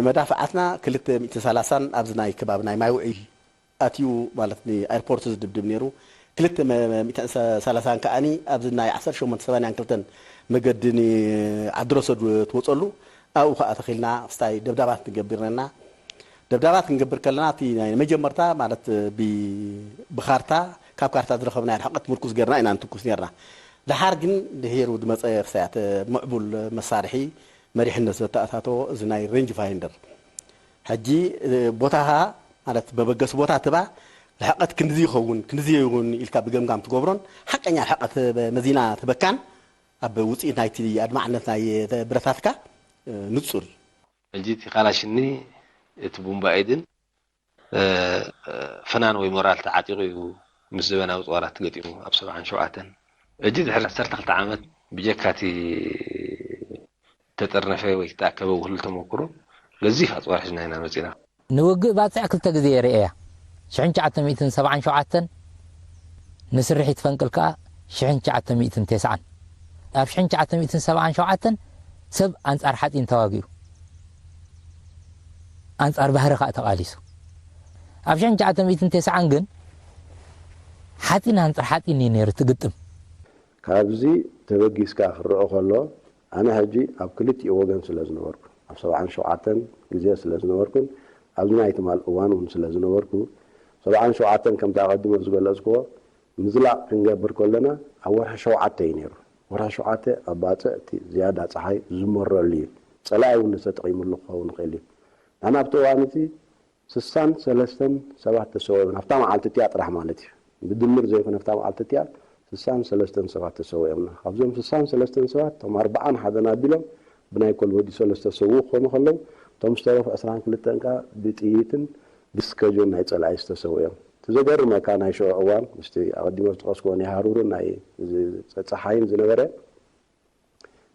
መዳፍዓትና ክልተ ሚእትን ሰላሳን ኣብዚ ናይ ከባቢ ናይ ማይ ውዒ ኣትዩ ማለት ንኣይርፖርት ዝድብድብ ነይሩ። ክልተ ሚእትን ሰላሳን ከኣኒ ኣብዚ ናይ ዓሰርተ ሸሞንተ ሰማንያን ክልተን መገዲ ንዓዲ ረሰዱ ትወፀሉ ኣብኡ ከዓ ተኺልና ክስታይ ደብዳባት ንገብር ነና። ደብዳባት ክንገብር ከለና እቲ ናይ መጀመርታ ማለት ብካርታ ካብ ካርታ ዝረኸብናዮ ርሕቀት ምርኩዝ ገርና ኢና ንትኩስ ነርና። ደሓር ግን ድሒሩ ዝመፀ ክሳያት ምዕቡል መሳርሒ መሪሕነት ዘተኣታተዎ እዚ ናይ ሬንጅ ፋይንደር ሕጂ ቦታኻ ማለት መበገሲ ቦታ ትባ ርሕቀት ክንድዚ ይኸውን ክንድዚ ይኸውን ኢልካ ብገምጋም ትገብሮን ሓቀኛ ርሕቀት መዚና ትበካን ኣብ ውፅኢት ናይቲ ኣድማዕነት ናይ ብረታትካ ንፁር እዩ። ሕጂ እቲ ካላሽኒ እቲ ቡምባ ኤድን ፍናን ወይ ሞራል ተዓጢቑ እዩ ምስ ዘበናዊ ጸዋራት ገጢሙ ኣብ ሰብዓን ሸውዓተን። ሕጂ ድሕሪ ዓሰርተ ክልተ ዓመት ብጀካ እቲ ተጠርነፈ ወይ ተኣከበ ውህሉል ተመክሮ ገዚፍ ኣጽዋር ሒዝና ኢና መጺና። ንውግእ ባጽዕ ክልተ ግዜ የርእያ። ሽሕን ትሽዓተ ሚእትን ሰብዓን ሸውዓተን ንስርሒት ፈንቅል ከኣ ሽሕን ትሽዓተ ሚእትን ተስዓን። ኣብ ሽሕን ትሽዓተ ሚእትን ሰብዓን ሸውዓተን ሰብ ኣንጻር ሓጺን ተዋጊኡ። ኣንጻር ባህሪ ከኣ ተቓሊሱ። ኣብ ሽሕን ትሽዓተ ሚእትን ተስዓን ግን ሓጺን ኣንጻር ሓጺን እዩ ነይሩ እቲ ግጥም። ካብዚ ተበጊስካ ክረኦ ከሎ ኣነ ሕጂ ኣብ ክልቲኡ ወገን ስለ ዝነበርኩ ኣብ ሰብዓን ሸውዓተን ግዜ ስለ ዝነበርኩን ኣብዚ ናይ ትማል እዋን እውን ስለ ዝነበርኩ ሰብዓን ሸውዓተን ከምቲ ኣቐዲመ ዝገለጽክዎ ምዝላቕ ክንገብር ከለና ኣብ ወርሒ ሸውዓተ እዩ ነይሩ። ወርሒ ሸውዓተ ኣብ ባጽዕ እቲ ዝያዳ ጸሓይ ዝመረሉ እዩ። ጸላኢ እውን ተጠቒሙሉ ክኸውን ይኽእል እዩ። ንሕና ኣብቲ እዋን እቲ ስሳን ሰለስተን ሰባት ተሰዊኦም ናብታ መዓልቲ እቲኣ ጥራሕ ማለት እዩ። ብድምር ዘይኮነ ኣብታ መዓልቲ እቲኣ ስሳን ሰለስተን ሰባት ተሰዊኦምና። ካብዞም ስሳን ሰለስተን ሰባት እቶም ኣርብዓን ሓደን ኣቢሎም ብናይ ኮልቦዲ ሰለስተ ሰው ክኾኑ ከለዉ እቶም ዝተረፉ ዕስራን ክልተን ከኣ ብጥይትን ብስከጆን ናይ ጸላኢ ዝተሰዊኦም። እቲ ዘገርመካ ናይ ሽዑ እዋን ምስቲ ኣቐዲመ ዝጠቐስክዎ ናይ ሃሩርን ናይ ጸሓይን ዝነበረ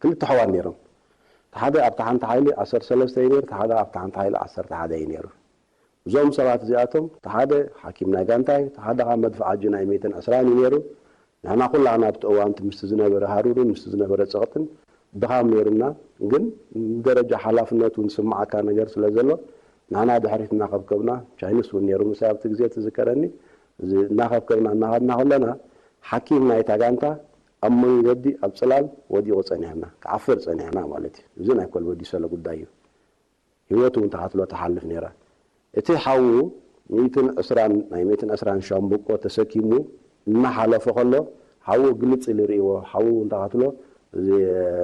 ክልተ ኣሕዋት ነይሮም። እቲ ሓደ ኣብታ ሓንቲ ሓይሊ ዓሰርተ ሰለስተ እዩ ነይሩ፣ እቲ ሓደ ኣብታ ሓንቲ ሓይሊ ዓሰርተ ሓደ እዩ ነይሩ። እዞም ሰባት እዚኣቶም እቲ ሓደ ሓኪም ናይ ጋንታይ፣ እቲ ሓደ ካብ መድፍዓጂ ናይ ሚእትን ዕስራን እዩ ነይሩ። ንሕና ኩላህና ኣብቲ እዋንቲ ምስቲ ዝነበረ ሃሩርን ምስቲ ዝነበረ ጸቕጥን ድኻም ነይሩና፣ ግን ንደረጃ ሓላፍነቱ ዝስምዓካ ነገር ስለ ዘሎ ንሕና ድሕሪት እናኸብከብና፣ ቻይኒስ እውን ነይሩ ምሳይ ኣብቲ ግዜ ትዝከረኒ፣ እናኸብከብና እናኸድና ከለና ሓኪም ናይታ ጋንታ ኣብ መንገዲ ኣብ ጽላል ወዲቑ ጸኒሕና፣ ክዓፍር ጸኒሕና ማለት እዩ። እዚ ናይ ኮልበዲ ሰለ ጉዳይ እዩ። ህይወቱ እውን ተኻትሎ ትሓልፍ ነይራ። እቲ ሓዉ ሚእትን ዕስራን ናይ ሚእትን ዕስራን ሻምብቆ ተሰኪሙ እናሓለፈ ከሎ ሓዉ ግልጽ ኢሉ ይርእይዎ። ሓዉ እውን ተኻትሎ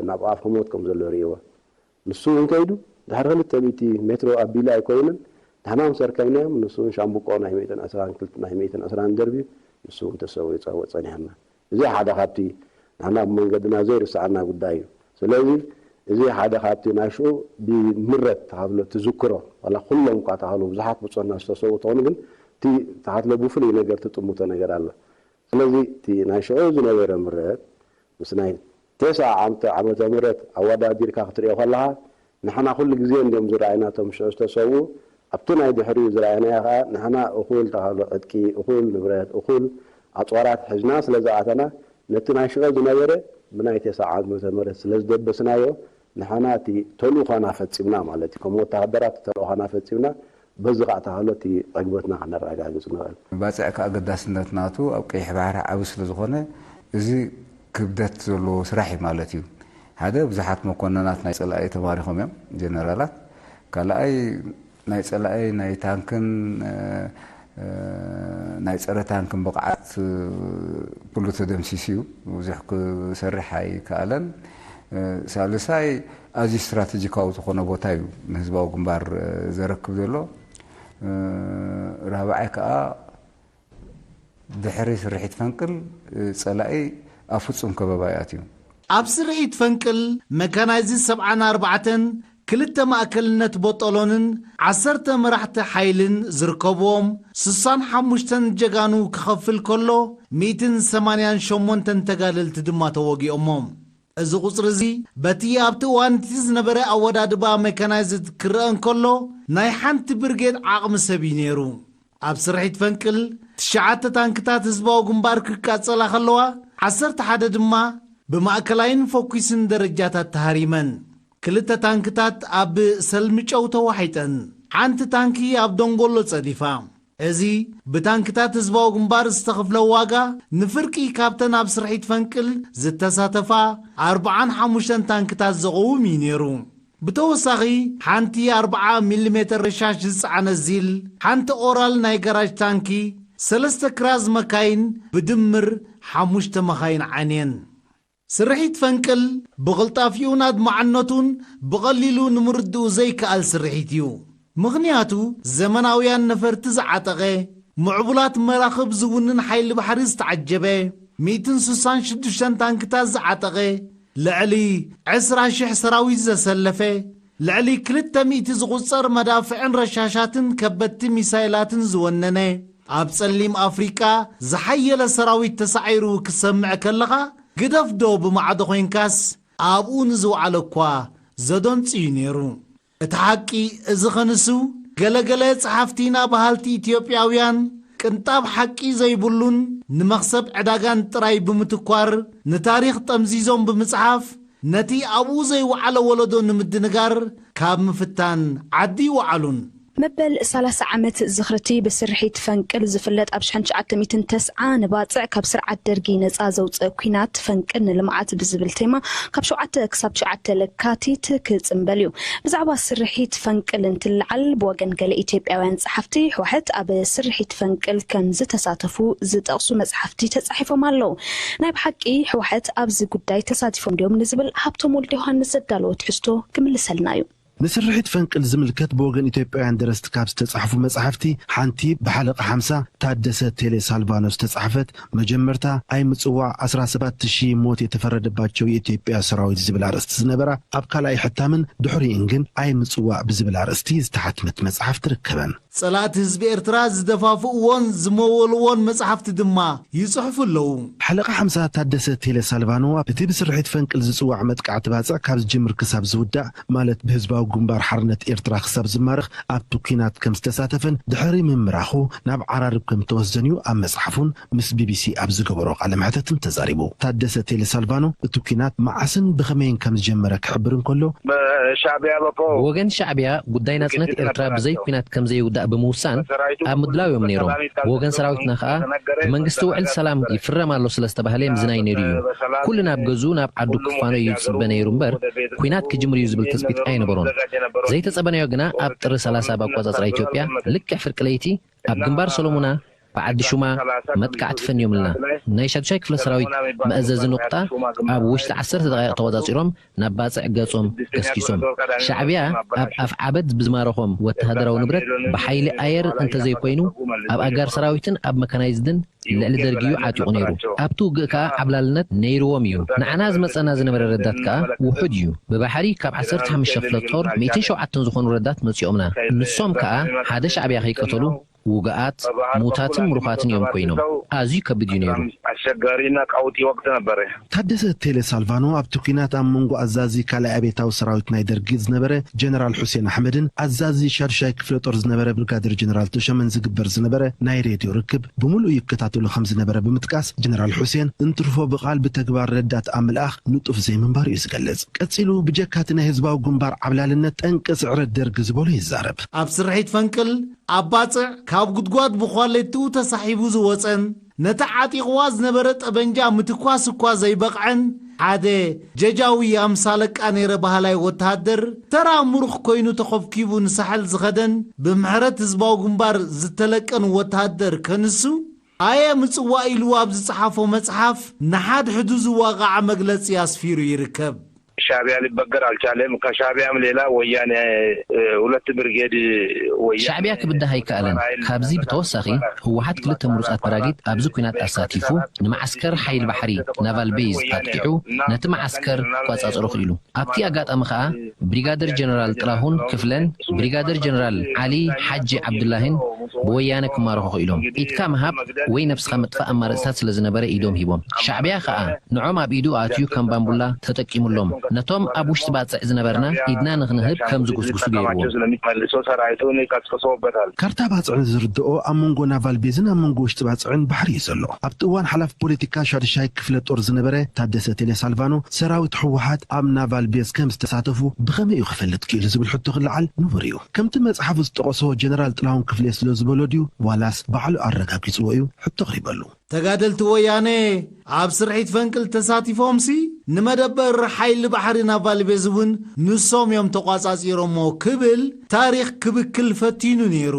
ናብ ኣፍ ክሞት ከም ዘሎ ይርእይዎ። ንሱ እውን ከይዱ ድሕሪ ክልተ ሚእቲ ሜትሮ ኣቢሉ ኣይኮይንን ንሕና ምስ ኣርከብናዮም ንሱ እውን ሻምብቆ ናይ ሚእትን ዕስራን ክልተ ናይ ሚእትን ዕስራን ደርብዩ ንሱ እውን ተሰዊኡ ጸኒሕና። እዚ ሓደ ካብቲ ንሕና ኣብ መንገድና ዘይርስዓና ጉዳይ እዩ። ስለዚ እዚ ሓደ ካብቲ ናይ ሽዑ ብምረት ተሃብሎ ትዝክሮ፣ ዋላ ኩሎም እኳ ተሃሉ ብዙሓት ብጾና ዝተሰዉ ተኾኑ፣ ግን እቲ ተሃትሎ ብፍሉይ ነገር ትጥምቶ ነገር ኣሎ። ስለዚ እቲ ናይ ሽዑ ዝነበረ ምረት ምስ ናይ ተስዓ ዓምተ ዓመተ ምህረት ኣወዳዲርካ ክትሪኦ ከለኻ፣ ንሕና ኩሉ ግዜ እንዲዮም ዝረኣይና እቶም ሽዑ ዝተሰዉ። ኣብቲ ናይ ድሕሪኡ ዝረኣይናዮ ከኣ ንሕና እኹል ተሃሎ ዕጥቂ፣ እኹል ንብረት፣ እኹል ኣጽዋራት ሒዝና ስለ ዝኣተና፣ ነቲ ናይ ሽዑ ዝነበረ ብናይ ተስዓ ዓመተ ምህረት ስለ ዝደበስናዮ፣ ንሕና እቲ ተልእኾና ፈጺምና ማለት እዩ። ከም ወተሃደራት ተልእኾና ፈጺምና፣ በዚ ኸኣ ተሃሎ እቲ ዕግበትና ከነረጋግጽ ንኽእል። ባጽዕ ከኣ ኣገዳስነት ናቱ ኣብ ቀይሕ ባሕሪ ዓቢ ስለ ዝኾነ፣ እዚ ክብደት ዘለዎ ስራሕ እዩ ማለት እዩ። ሓደ፣ ብዙሓት መኮንናት ናይ ጸላኢ ተማሪኾም እዮም፣ ጀነራላት። ካልኣይ፣ ናይ ጸላኢ ናይ ታንክን፣ እ፣ እ፣ ናይ ጸረ ታንክን ብቕዓት፣ እ፣ ኩሉ ተደምሲሱ እዩ። ብዙሕ ክሰርሕ ኣይከኣለን። እ፣ ሳልሳይ፣ ኣዝዩ ስትራተጂካዊ ዝኾነ ቦታ እዩ ንህዝባዊ ግንባር፣ እ፣ ዘረክብ ዘሎ። እ፣ ራብዓይ ከኣ፣ ድሕሪ ስርሒት ፈንቅል፣ እ፣ ጸላኢ ኣብ ፍጹም ከበባ እዩ ኣትዩ። ኣብ ስርሒት ፈንቅል መካናይዝድ ሰብዓን ኣርባዕተን፣ ክልተ ማእከልነት ቦጦሎንን ዓሰርተ መራሕቲ ሓይልን ዝርከብዎም ስሳን ሓሙሽተን ጀጋኑ ክኸፍል ከሎ፣ ሚእትን ሰማንያን ሸሞንተን ተጋደልቲ ድማ ተወጊኦሞ። እዚ ቁጽሪ እዚ በቲ ኣብቲ እዋን እቲ ዝነበረ ኣወዳድባ መካናይዝድ ክረአ እንከሎ፣ ናይ ሓንቲ ብርጌድ ዓቕሚ ሰብ እዩ ነይሩ። ኣብ ስርሒት ፈንቅል ትሽዓተ ታንክታት ህዝባዊ ግንባር ክቃጸላ ከለዋ፣ ዓሰርተ ሓደ ድማ ብማእከላይን ፈኲስን ደረጃታት ተሃሪመን። ክልተ ታንክታት ኣብ ሰልምጨው ተዋሒጠን። ሓንቲ ታንኪ ኣብ ደንጎሎ ጸዲፋ። እዚ ብታንክታት ህዝባዊ ግንባር ዝተኸፍለ ዋጋ ንፍርቂ ካብተን ኣብ ስርሒት ፈንቅል ዝተሳተፋ ኣርብዓን ሓሙሽተን ታንክታት ዘቕውም እዩ ነይሩ። ብተወሳኺ፣ ሓንቲ ኣርብዓ ሚሊሜተር ረሻሽ ዝጸዓነት ዚል፣ ሓንቲ ኦራል ናይ ጋራጅ ታንኪ፣ ሰለስተ ክራዝ መካይን፣ ብድምር ሓሙሽተ መኻይን ዓንየን። ስርሒት ፈንቅል ብቕልጣፊኡን ኣድማዕነቱን ብቐሊሉ ንምርድኡ ዘይከኣል ስርሒት እዩ። ምኽንያቱ፣ ዘመናውያን ነፈርቲ ዝዓጠቐ፣ ምዕቡላት መራኽብ ዝውንን ሓይሊ ባሕሪ ዝተዓጀበ፣ ሚእትን ስሳን ሽዱሽተን ታንክታት ዝዓጠቐ፣ ልዕሊ ዕስራ ሽሕ ሰራዊት ዘሰለፈ፣ ልዕሊ ክልተ ሚእቲ ዝቑጸር መዳፍዕን ረሻሻትን ከበድቲ ሚሳይላትን ዝወነነ፣ ኣብ ጸሊም ኣፍሪቃ ዝሓየለ ሰራዊት ተሳዒሩ ክትሰምዕ ከለኻ፣ ግደፍዶ ብማዕዶ ኮይንካስ ኣብኡ ንዝወዓለ እኳ ዘደንጽ እዩ ነይሩ። እቲ ሓቂ እዚ ኸንሱ፣ ገለገለ ጸሓፍቲና በሃልቲ ኢትዮጵያውያን ቅንጣብ ሓቂ ዘይብሉን ንመኽሰብ ዕዳጋን ጥራይ ብምትኳር ንታሪኽ ጠምዚዞም ብምጽሓፍ ነቲ ኣብኡ ዘይወዓለ ወለዶ ንምድንጋር ካብ ምፍታን ዓዲ ይወዓሉን። መበል ሰላሳ ዓመት ዝኽሪ እቲ ብስርሒት ፈንቅል ዝፍለጥ ኣብ ሽሕን ትሽዓተ ሚእትን ተስዓ ንባጽዕ ካብ ስርዓት ደርጊ ነጻ ዘውጽእ ኲናት ፈንቅል ንልምዓት ብዝብል ቴማ ካብ ሸውዓተ ክሳብ ትሽዓተ ለካቲት ክጽንበል እዩ። ብዛዕባ ስርሒት ፈንቅል እንትልዓል ብወገን ገለ ኢትዮጵያውያን ጸሓፍቲ ህወሓት ኣብ ስርሒት ፈንቅል ከም ዝተሳተፉ ዝጠቕሱ መጽሓፍቲ ተጻሒፎም ኣለዉ። ናይ ብሓቂ ህወሓት ኣብዚ ጉዳይ ተሳቲፎም ድዮም ንዝብል ሃብቶም ወልደዮሃንስ ዘዳለዎ ትሕዝቶ ክምልሰልና እዩ። ንስርሒት ፈንቅል ዝምልከት ብወገን ኢትዮጵያውያን ደረስቲ ካብ ዝተጻሕፉ መጻሕፍቲ ሓንቲ ብሓለቓ ሓምሳ ታደሰ ቴሌ ሳልቫኖ ዝተጻሕፈት መጀመርታ ኣይምጽዋዕ ዓሰርተ ሰባት ሺህ ሞት የተፈረደባቸው የኢትዮጵያ ሰራዊት ዝብል ኣርእስቲ ዝነበራ ኣብ ካልኣይ ሕታምን ድሕሪኡን ግን ኣይምጽዋዕ ብዝብል ኣርእስቲ ዝተሓትመት መጽሓፍ ትርከበን። ጸላእቲ ህዝቢ ኤርትራ ዝደፋፍእዎን ዝመወልዎን መጻሕፍቲ ድማ ይጽሕፉ ኣለዉ። ሓለቓ ሓምሳ ታደሰ ቴለ ሳልቫኖ እቲ ብስርሒት ፈንቅል ዝጽዋዕ መጥቃዕቲ ባጽዕ ካብ ዝጅምር ክሳብ ዝውዳእ ማለት ብህዝባዊ ግንባር ሓርነት ኤርትራ ክሳብ ዝማረኽ ኣብቲ ኲናት ከም ዝተሳተፈን ድሕሪ ምምራኹ ናብ ዓራርብ ከም እተወስደን እዩ ኣብ መጽሓፉን ምስ ቢቢሲ ኣብ ዝገበሮ ቃለ መሕተትን ተዛሪቡ። ታደሰ ቴለ ሳልቫኖ እቲ ኲናት መዓስን ብኸመይን ከም ዝጀመረ ክሕብር እንከሎ፣ ብወገን ሻዕቢያ ጉዳይ ናጽነት ኤርትራ ብዘይ ኲናት ከም ዘይውዳእ ብምውሳን ኣብ ምድላው እዮም ነይሮም። ብወገን ሰራዊትና ከኣ ብመንግስቲ ውዕል ሰላም ይፍረም ኣሎ ስለ ዝተባህለ ምዝናይ ነይሩ እዩ። ኩሉ ናብ ገዝኡ ናብ ዓዱ ክፋኖ እዩ ዝጽበ ነይሩ እምበር ኲናት ክጅምር እዩ ዝብል ትጽቢት ኣይነበሮን። ዘይተጸበናዮ ግና ኣብ ጥሪ ሰላሳ ብኣቋጻጽራ ኢትዮጵያ ልክዕ ፍርቂ ለይቲ ኣብ ግንባር ሰሎሙና ብዓዲ ሹማ መጥቃዕቲ ፈንዮምልና። ናይ ሻዱሻይ ክፍለ ሰራዊት መእዘዚ ንቑጣ ኣብ ውሽጢ ዓሰርተ ደቓይቕ ተቖጻጺሮም ናብ ባጽዕ ገጾም ገስጊሶም። ሻዕብያ ኣብ ኣፍ ዓበድ ብዝማረኾም ወተሃደራዊ ንብረት ብሓይሊ ኣየር እንተዘይኮይኑ ኣብ ኣጋር ሰራዊትን ኣብ መካናይዝድን ልዕሊ ደርጊ እዩ ዓጢቑ ነይሩ። ኣብቲ ውግእ ከኣ ዓብላልነት ነይርዎም እዩ። ንዓና ዝመጸና ዝነበረ ረዳት ከኣ ውሑድ እዩ። ብባሕሪ ካብ ዓሰርተ ሓሙሽተ ክፍለ ጦር ሚእትን ሸውዓተን ዝኾኑ ረዳት መጺኦምና። ንሶም ከኣ ሓደ ሻዕብያ ከይቀተሉ ውግኣት፣ ሙታትን ምሩኻትን እዮም ኮይኖም። ኣዝዩ ከቢድ እዩ ነይሩ። ኣሸጋሪና ቀውጢ ወቅት ነበረ። ታደሰ ቴሌ ሳልቫኖ ኣብቲ ኲናት ኣብ መንጎ ኣዛዚ ካልኣይ ኣብዮታዊ ሰራዊት ናይ ደርጊ ዝነበረ ጀነራል ሑሴን ኣሕመድን ኣዛዚ ሻዱሻይ ክፍለ ጦር ዝነበረ ብርጋዴር ጀነራል ተሾመን ዝግበር ዝነበረ ናይ ሬድዮ ርክብ ብምሉእ ይከታተሎ ከም ዝነበረ ብምጥቃስ፣ ጀነራል ሑሴን እንትርፎ ብቓል ብተግባር ረዳት ኣብ ምልኣኽ ንጡፍ ዘይምንባሩ እዩ ዝገልጽ። ቀጺሉ፣ ብጀካ እቲ ናይ ህዝባዊ ግንባር ዓብላልነት ጠንቂ ስዕረት ደርጊ ዝበሎ ይዛረብ። ኣብ ስርሒት ፈንቅል ኣብ ባጽዕ ካብ ጉድጓድ ብኳሌትኡ ተሳሒቡ ዝወጸን ነቲ ዓጢቕዋ ዝነበረ ጠበንጃ ምትኳስ እኳ ዘይበቕዐን ሓደ ጀጃዊ ኣምሳለቃ ነይረ በሃላይ ወተሃደር ተራ ምሩኽ ኮይኑ ተኾብኪቡ ንሳሕል ዝኸደን ብምሕረት ህዝባዊ ግንባር ዝተለቀን ወተሃደር ከንሱ ኣየ ምጽዋእ ኢሉ ኣብ ዝጸሓፎ መጽሓፍ ንሓድሕዱ ዝዋቕዓ መግለጺ ኣስፊሩ ይርከብ። ሻዕቢያ ሊበገር አልቻለም። ከሻዕቢያም ሌላ ወያኔ ሁለት ብርጌድ ወያኔ ሻዕቢያ ክብዳህ ኣይከኣለን። ካብዚ ብተወሳኺ ህወሓት ክልተ ምሩፃት በራጊት ኣብዚ ኲናት ኣሳቲፉ ንመዓስከር ሓይሊ ባሕሪ ናቫል ቤዝ ኣጥቂዑ ነቲ መዓስከር ክቋፃፀሮ ክኢሉ። ኣብቲ ኣጋጣሚ ከኣ ብሪጋደር ጀነራል ጥላሁን ክፍለን ብሪጋደር ጀነራል ዓሊ ሓጂ ዓብዱላሂን ብወያነ ክማረኹ ክኢሎም። ኢድካ ምሃብ ወይ ነብስኻ ምጥፋእ ኣማራፅታት ስለ ዝነበረ ኢዶም ሂቦም። ሻዕቢያ ከኣ ንዖም ኣብ ኢዱ ኣትዩ ከም ባምቡላ ተጠቂሙሎም። ነቶም ኣብ ውሽጢ ባጽዕ ዝነበርና ኢድና ንኽንህብ ከም ዝጉስጉሱ ገይርዎም። መልሶ ሰራዊቱን ቀስቅሶበታል። ካርታ ባጽዕ ዝርድኦ ኣብ መንጎ ናቫል ቤዝን ኣብ መንጎ ውሽጢ ባጽዕን ባሕሪ እዩ ዘሎ። ኣብቲ እዋን ሓላፊ ፖለቲካ ሻዱሻይ ክፍለ ጦር ዝነበረ ታደሰ ቴሌ ሳልቫኖ ሰራዊት ህወሓት ኣብ ናቫል ቤዝ ከም ዝተሳተፉ ብኸመይ እዩ ክፈልጥ ክኢሉ ዝብል ሕቶ ክለዓል ንቡር እዩ። ከምቲ መጽሓፉ ዝጠቐሶ ጀነራል ጥላሁን ክፍሌ ስለ ዝበሎ ድዩ ዋላስ ባዕሉ ኣረጋጊጽዎ እዩ ሕቶ ኣቕሪበሉ። ተጋደልቲ ወያነ ኣብ ስርሒት ፈንቅል ተሳቲፎምሲ ንመደበር ሓይሊ ባሕሪ ናቫል ቤዝ እውን ንሶም እዮም ተቋጻጺሮሞ ክብል ታሪኽ ክብክል ፈቲኑ ነይሩ።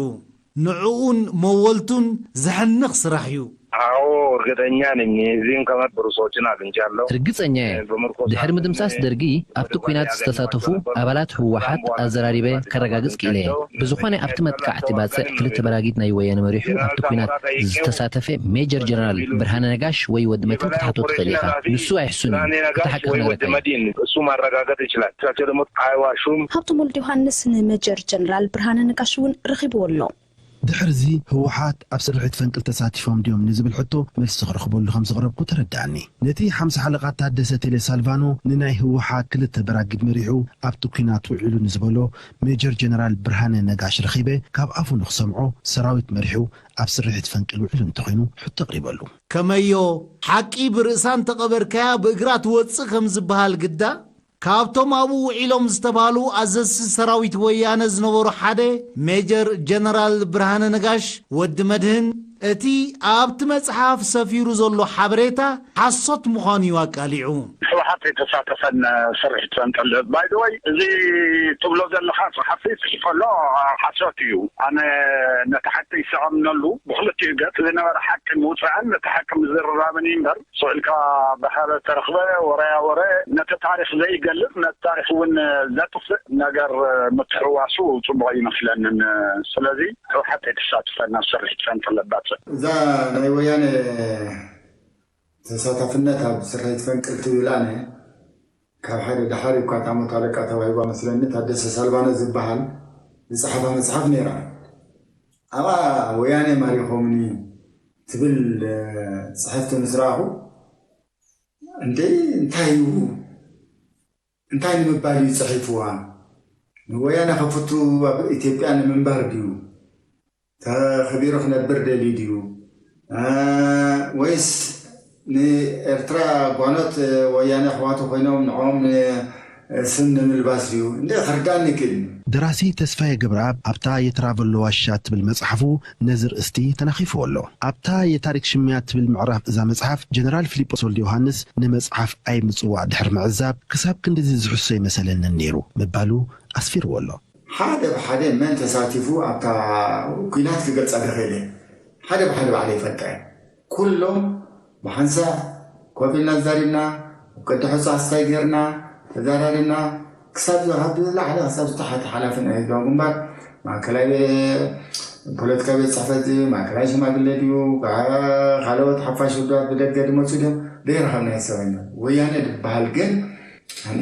ንዕኡን መወልቱን ዘሕንኽ ስራሕ እዩ። አዎ እርግጠኛ ነኝ። እዚህን ከመት ብሩሶችን አግኝቻለሁ። ርግጸኛ እየ። ድሕሪ ምድምሳስ ደርጊ ኣብቲ ኲናት ዝተሳተፉ ኣባላት ህወሓት ኣዘራሪበ ከረጋግጽ ክኢለ እየ። ብዝኾነ ኣብቲ መጥቃዕቲ ባጽዕ ክልተ በራጊት ናይ ወያነ መሪሑ ኣብቲ ኲናት ዝተሳተፈ ሜጀር ጀነራል ብርሃነ ነጋሽ ወይ ወዲ መትን ክትሓቶ ትኽእል ኢኻ። ንሱ ኣይሕሱን እዩ። እቲ ሓቂ ክነግረካ እየ። መዲን እሱ ማረጋገጥ ይችላል። እሳቸው ደግሞ አይዋሹም። ሃብቶም ወልደ ዮሃንስ ንመጀር ጀነራል ብርሃነ ነጋሽ እውን ረኺብዎ ኣሎ። ድሕርዚ ህወሓት ኣብ ስርሒት ፈንቅል ተሳቲፎም ድዮም ንዝብል ሕቶ መልሲ ክረኽበሉ ከም ዘቕረብኩ ተረድኣኒ። ነቲ ሓምሳ ሓለቓ ታደሰ ቴሌ ሳልቫኖ ንናይ ህወሓት ክልተ በራጊድ መሪሑ ኣብቲ ኲናት ውዒሉ ንዝበሎ ሜጀር ጀነራል ብርሃነ ነጋሽ ረኺበ ካብ ኣፉ ንክሰምዖ ሰራዊት መሪሑ ኣብ ስርሒት ፈንቅል ውዒሉ እንተኾይኑ ሕቶ ኣቕሪበሉ። ከመዮ ሓቂ ብርእሳ እንተቐበርካያ ብእግራ ትወጽእ ከም ዝበሃል ግዳ ካብቶም ኣብኡ ውዒሎም ዝተባህሉ ኣዘዝቲ ሰራዊት ወያነ ዝነበሩ ሓደ ሜጀር ጀነራል ብርሃነ ነጋሽ ወዲ መድህን እቲ ኣብቲ መጽሓፍ ሰፊሩ ዘሎ ሓበሬታ ሓሶት ምዃኑ እዩ ኣቃሊዑ። ህወሓት የተሳተፈን ስርሒት ፈንቅል ባይደወይ እዚ ትብሎ ዘለኻ ጸሓፊ ጽሒፈሎ ሓሶት እዩ። ኣነ ነቲ ሓቂ ይሰቐምነሉ ብክልቲኡ ገጽ ዝነበረ ሓቂ ምውፃእን ነቲ ሓቂ ምዝርራብን እዩ እምበር ስቕ ኢልካ ብሓደ ተረኽበ ወረያ ወረ ነቲ ታሪኽ ዘይገልጽ ነቲ ታሪኽ እውን ዘጥፍእ ነገር ምትሕውዋሱ ጽቡቕ ኣይመስለንን። ስለዚ ህወሓት ኣይትሳትፈን ኣብ ስርሒት ፈንቅል ባጽዕ። እዛ ናይ ወያነ ተሳታፍነት ኣብ ስርሒት ፈንቅል ትብል ኣነ ካብ ሓደ ደሓር እኳ እታ መቶ ኣለቃ ተዋሂባ መስለኒ ታደሰ ሳልቫኖ ዝበሃል ዝጸሓፋ መጽሓፍ ነይራ። ኣብኣ ወያነ ማሪኾምኒ ትብል ጽሕፍቲ ምስ ረኣኹ እንዴ እንታይ እዩ እንታይ ንምባል እዩ ጽሒፍዋ? ንወያነ ከፍቱ ኣብ ኢትዮጵያ ንምንባር ድዩ? ተኸቢሩ ክነብር ደልዩ ድዩ? ወይስ ንኤርትራ ጓኖት ወያነ ኣሕዋቱ ኮይኖም ንዕኦም ስም ንምልባስ ድዩ? እንደ ክርዳኒ ክእል። ደራሲ ተስፋዬ ገብረኣብ ኣብታ የትራቨሎ ዋሻ ትብል መጽሓፉ ነዚ ርእስቲ ተናኺፍዎ ኣሎ። ኣብታ የታሪክ ሽሚያ ትብል ምዕራፍ እዛ መጽሓፍ ጀነራል ፊሊጶስ ወልደ ዮሃንስ ንመጽሓፍ ኣይ ምጽዋዕ ድሕሪ ምዕዛብ ክሳብ ክንድዚ ዝሕሶ ይመሰለንን ነይሩ ምባሉ ኣስፊርዎ ኣሎ። ሓደ ብሓደ መን ተሳቲፉ ኣብታ ኲናት ክገልጻ ደኸለ ሓደ ብሓደ ባዕለ ይፈልጣ እየ። ኩሎም ብሓንሳእ ኮፍ ኢልና ተዛሪብና፣ ኣብ ቅዲ ሕጹ ኣስታይ ጌርና ተዛራሪብና፣ ክሳብ ካብ ዝለዓለ ክሳብ ዝተሓተ ሓላፊ ናይ ህዝባዊ ግንባር፣ ማእከላይ ቤ-፣ ፖለቲካ ቤት ጽሕፈት ድዩ፣ ማእከላይ ሽማግለ ድዩ፣ ካ-፣ ካልኦት ሓፋሽ ውድባት ብደገ ድመጹ ድዮም፣ ዘይረኸብናዮ ሰብ ኣይነበረን። ወያነ ዝበሃል ግን ኣነ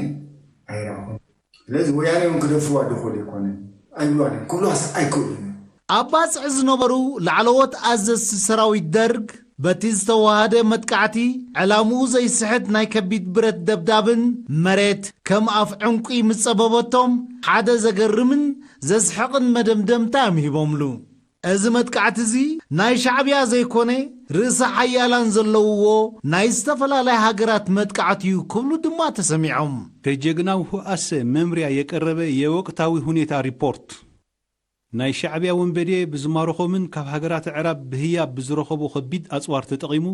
ኣይረኣኹን። ስለዚ ወያነ እውን ክደፍዋ ድኽእሉ ኣይኮነን፣ ኣይብልዋን እዮም፣ ክብልዋስ ኣይክእሉን እዮም። ኣብ ባጽዕ ዝነበሩ ላዕለዎት ኣዘዝቲ ሰራዊት ደርግ፣ በቲ ዝተዋሃደ መጥቃዕቲ፣ ዕላምኡ ዘይስሕት ናይ ከቢድ ብረት ደብዳብን መሬት ከም ኣፍ ዕንቁ ምስ ጸበበቶም፣ ሓደ ዘገርምን ዘስሕቕን መደምደምታ እዮም ሂቦምሉ። እዚ መጥቃዕቲ እዚ ናይ ሻዕብያ ዘይኮነ፣ ርእሰ ሓያላን ዘለውዎ ናይ ዝተፈላለያ ሃገራት መጥቃዕቲ እዩ ክብሉ ድማ ተሰሚዖም። ከጀግናው ሁኣሰ መምሪያ የቀረበ የወቅታዊ ሁኔታ ሪፖርት። ናይ ሻዕብያ ወንበዴ ብዝማረኾምን ካብ ሃገራት ኣዕራብ ብህያብ ብዝረኸቦ ከቢድ ኣጽዋር ተጠቒሙ፣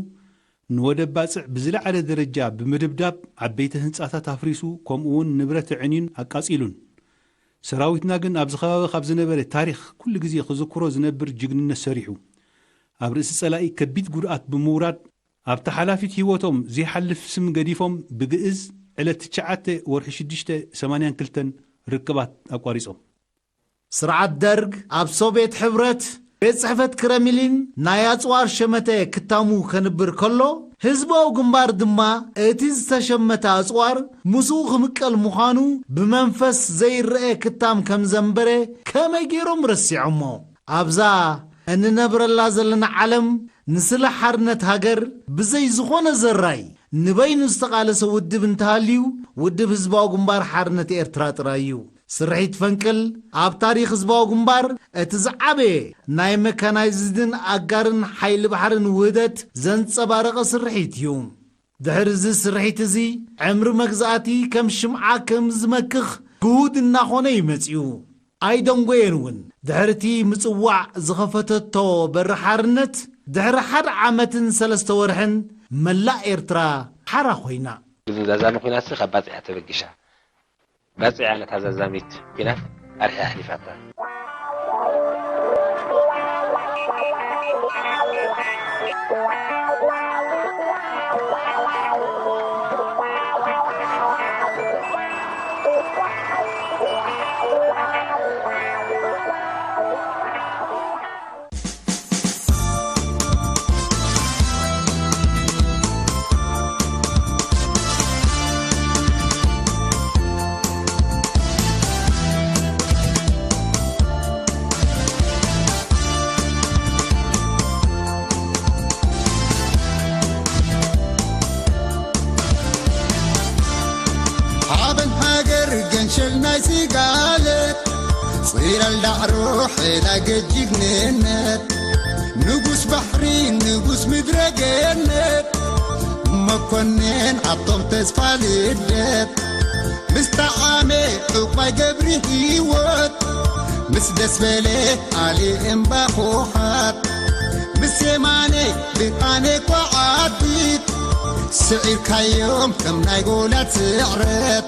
ንወደብ ባጽዕ ብዝለዓለ ደረጃ ብምድብዳብ፣ ዓበይቲ ህንጻታት ኣፍሪሱ፣ ከምኡውን ንብረት ኣዕንዩን ኣቃጺሉን። ሰራዊትና ግን ኣብዚ ከባቢ ካብ ዝነበረ ታሪኽ ኩሉ ግዜ ክዝክሮ ዝነብር ጅግንነት ሰሪሑ። ኣብ ርእሲ ጸላኢ ከቢድ ጉድኣት ብምውራድ፣ ኣብታ ሓላፊት ህይወቶም ዘይሓልፍ ስም ገዲፎም ብግእዝ ዕለት ትሽዓተ ወርሒ ሽዱሽተ ሰማንያን ክልተን ርክባት ኣቋሪጾም። ስርዓት ደርግ ኣብ ሶቭየት ሕብረት ቤት ጽሕፈት ክረምሊን ናይ ኣጽዋር ሸመተ ክታሙ ከንብር ከሎ፣ ህዝባዊ ግንባር ድማ እቲ ዝተሸመተ ኣጽዋር ምስኡ ክምቀል ምዃኑ ብመንፈስ ዘይረአ ክታም ከም ዘንበረ ከመይ ገይሮም ረሲዖሞ? ኣብዛ እንነብረላ ዘለና ዓለም ንስለ ሓርነት ሃገር ብዘይ ዝኾነ ዘራይ ንበይኑ ዝተቓለሰ ውድብ እንተሃልዩ፣ ውድብ ህዝባዊ ግንባር ሓርነት ኤርትራ ጥራይ እዩ። ስርሒት ፈንቅል ኣብ ታሪኽ ህዝባዊ ግንባር እቲ ዝዓበየ ናይ መካናይዝድን ኣጋርን ሓይሊ ባሕርን ውህደት ዘንጸባረቐ ስርሒት እዩ። ድሕሪ እዚ ስርሒት እዚ፣ ዕምሪ መግዛእቲ ከም ሽምዓ ከም ዝመክኽ ግሁድ እናኾነ እዩ መጺኡ። ኣይደንጎየን እውን። ድሕሪ እቲ ምጽዋዕ ዝኸፈተቶ በሪ ሓርነት፣ ድሕሪ ሓደ ዓመትን ሰለስተ ወርሕን መላእ ኤርትራ ሓራ ኮይና። እዚ ዛዛሚ ኲናትሲ ካብ ባጽዕ እያ ተበጊሳ። ባጽዕ እያ ነታ ዛዛሚት ኲናት ኣርሒያ ኣሕሊፋታ። ሓበን ሃገር ገንሸል ናይ ስጋለት፣ ጽላል ዳዕሮ ሐላ ገጅግንነት፣ ንጉስ ባሕሪ ንጉስ ምድረ ገነት፣ መኮንን ሃብቶም ተስፋ ልደት፣ ምስ ጠዓመ ዕቋይ ገብሪ ህይወት፣ ምስ ደስ በለ ኣሊ እምባ ኾኻት፣ ምስ የማነ ብርሃነ ኳዓቲት፣ ስዒርካዮም ከም ናይ ጎላት ስዕረት፣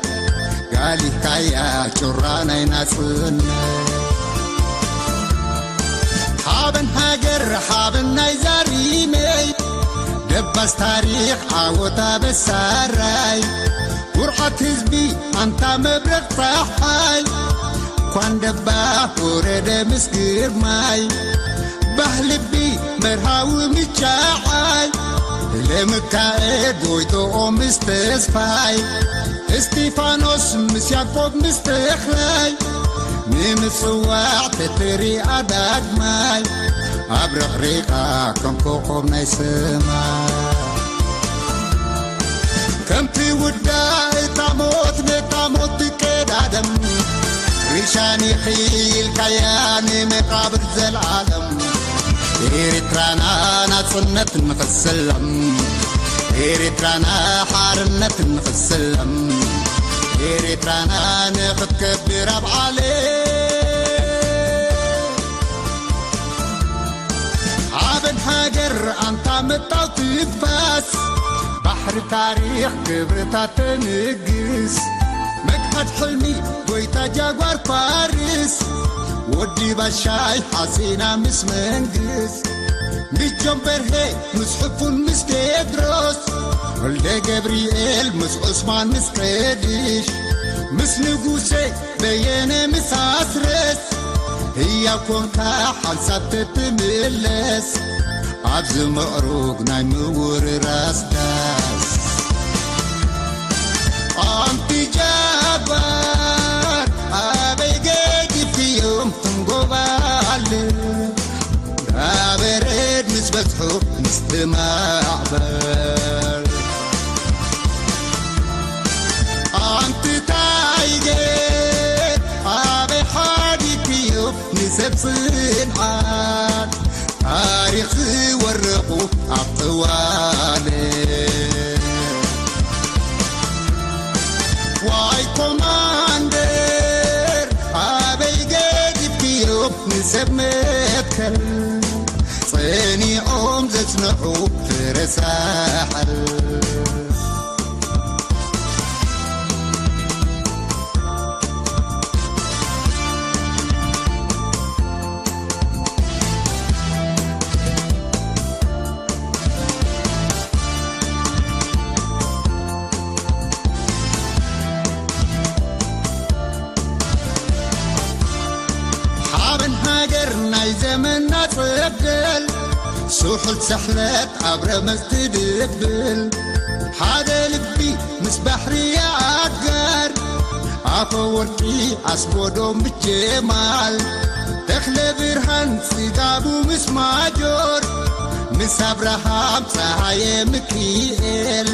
ጋሊካያ ጩራ ናይ ናጽነት። ሓበን ሃገር ሓበን ናይ ዛሪመይ፣ ደባስ ታሪኽ ዓወታ በሳራይ፣ ኩርዓት ህዝቢ ኣንታ መብረቕ ጸሓይ፣ ኳንደባ ወረደ ምስ ግርማይ፣ ባህልቢ መርሃዊ ምጫዓይ፣ ለምካኤል ጎይቶኦም ምስ ተስፋይ፣ እስጢፋኖስ ምስ ያዕቆብ ምስ ተኽላይ፣ ንምጽዋዕ ተተሪኣ ዳግማይ፣ ኣብረቕሪቓ ከም ኮኾብ ናይ ሰማይ። ከምቲ ውዳ እታ ሞት ነታ ሞት ትቀዳደም፣ ሪሻን ይኽይልካያ ንመቓብር ዘልዓለም። ኤርትራና ናጽነት ንኽስለም፣ ኤርትራና ሓርነት ንኽስለም፣ ኤርትራና ንኽትከብር ኣብ ዓለም። ሓበን ሃገር ኣንታ መጣው ትንፋስ፣ ባሕሪ ታሪኽ ክብርታት ተንግስ፣ መግሓድ ሕልሚ ጎይታ ጃጓር ፋርስ፣ ወዲ ባሻይ ሓጺና ምስ መንግስ። ብጆን በርሄ ምስ ሕፉን ምስ ቴድሮስ፣ ወልደ ገብርኤል ምስ ዑስማን ምስ ቀድሽ፣ ምስ ንጉሴ በየነ ምስ ኣስረስ፣ ህያው ኮንካ ሓንሳብ ተትምለስ፣ ኣብዚ ምዕሩግ ናይ ምውርራስ ዳስ። ኣንቲ ጃባር ኣበይ ገዲፍክዮም ትንጎባል? ዳበረድ ምስ በዝሑ ምስቲ ማዕበል። ኣንቲ ታይገር ኣበይ ሓዲግክዮ ንሰብ ጽንዓት? ታሪኽ ዝወረቑ ኣብ ጥዋለ። ዋይ ኮማንደር ኣበይ ገዲፍክዮ ንሰብ መትከል? ጸኒዖም ዘጽንዑ ፍረ ሳሕል። ሓበን ሃገር ናይ ዘመና ጸብደል፣ ስሑል ሰሕለት ኣብ ረመጽ ትድብል። ሓደ ልቢ ምስ ባሕሪ ኣጋር፣ ኣፈወርቂ ኣስጎዶም ምስ ጀማል፣ ተኽለ ብርሃን ጽጋቡ ምስ ማጆር፣ ምስ ኣብርሃም ጸሃየ ምክኤል፣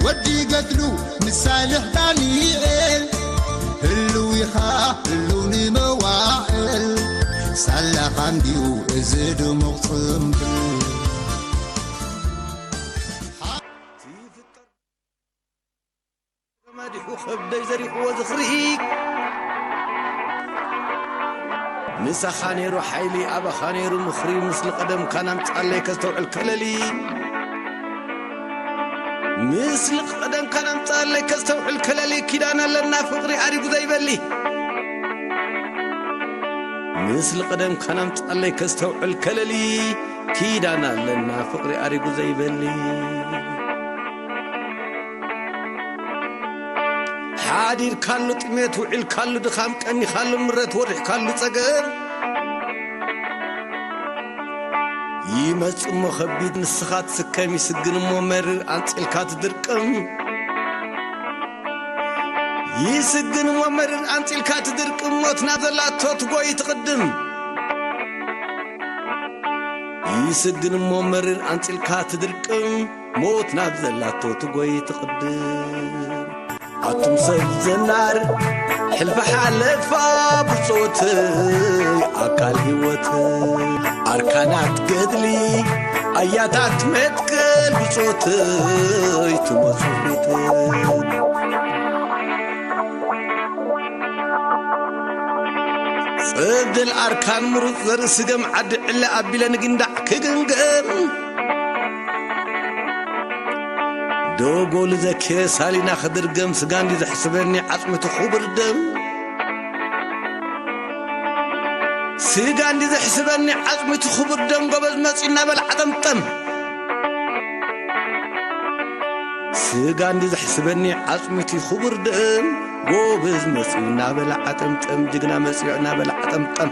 ወዲ ገድሉ ምስ ሳልሕ ዳንኤል፣ ህልው ኢኻ ህልው ንመዋዕል፣ ሳላኻ እንድዩ እዚ ድሙቕ ጽምብል። ገማዲሑ ከብደይ ዘሪኽዎ ዝኽሪ፣ ምሳኻ ነይሩ ሓይሊ፣ ኣባኻ ነይሩ ምኽሪ፣ ምስሊ ቀደምካ ናምጻለይ ከስተውዕል ከለሊ። ምስሊ ቀደምካ ናምጻለይ ከስተውዕል ከለሊ፣ ኪዳን ኣለና ፍቕሪ ኣሪጉ ዘይበሊ። ምስሊ ቀደምካ ናምጻለይ ከስተውዕል ከለሊ፣ ኪዳን ኣለና ፍቕሪ ኣሪጉ ዘይበሊ። ሓዲርካሉ ጥሜት፣ ውዒልካሉ ድኻም፣ ቀኒኻሉ ምረት፣ ወሪሕካሉ ጸገም። ይመጽእ እሞ ከቢድ ንስኻ ትስከም፣ ይስግን እሞ መሪር ኣንጺልካ ትድርቅም። ይስግን እሞ መሪር ኣንጺልካ ትድርቅም፣ ሞት ናብ ዘላቶ ትጎይ ትቕድም። ይስግን እሞ መሪር ኣንጺልካ ትድርቅም፣ ሞት ናብ ዘላቶ ትጎይ ትቕድም። ኣቱም ሰብ ዘናር ሕልፊ ሓለፋ ብጾትይ ኣካል ህይወት፣ ኣርካናት ገድሊ ኣያታት መትከል ብጾትይ ትመጹ ፊት። ጽብድል ኣርካን ምሩጽ ዘርኢ ስገም ዓዲ ዕለ ኣቢለ ንግንዳዕ ክግምገም። ዶጎል ዘኬ ሳሊና ክድርገም ስጋ እንዲ ዘሕስበኒ ዓጽምቲ ክቡር ደም። ስጋ እንዲ ዘሕስበኒ ዓጽምቲ ክቡር ደም ጎበዝ መጺኡ እናበለ ዓጠምጠም። ስጋ እንዲ ዘሕስበኒ ዓጽምቲ ክቡር ደም ጎበዝ መጺኡ እናበለ ዓጠምጠም፣ ጅግና መጺኡ እናበለ ዓጠምጠም።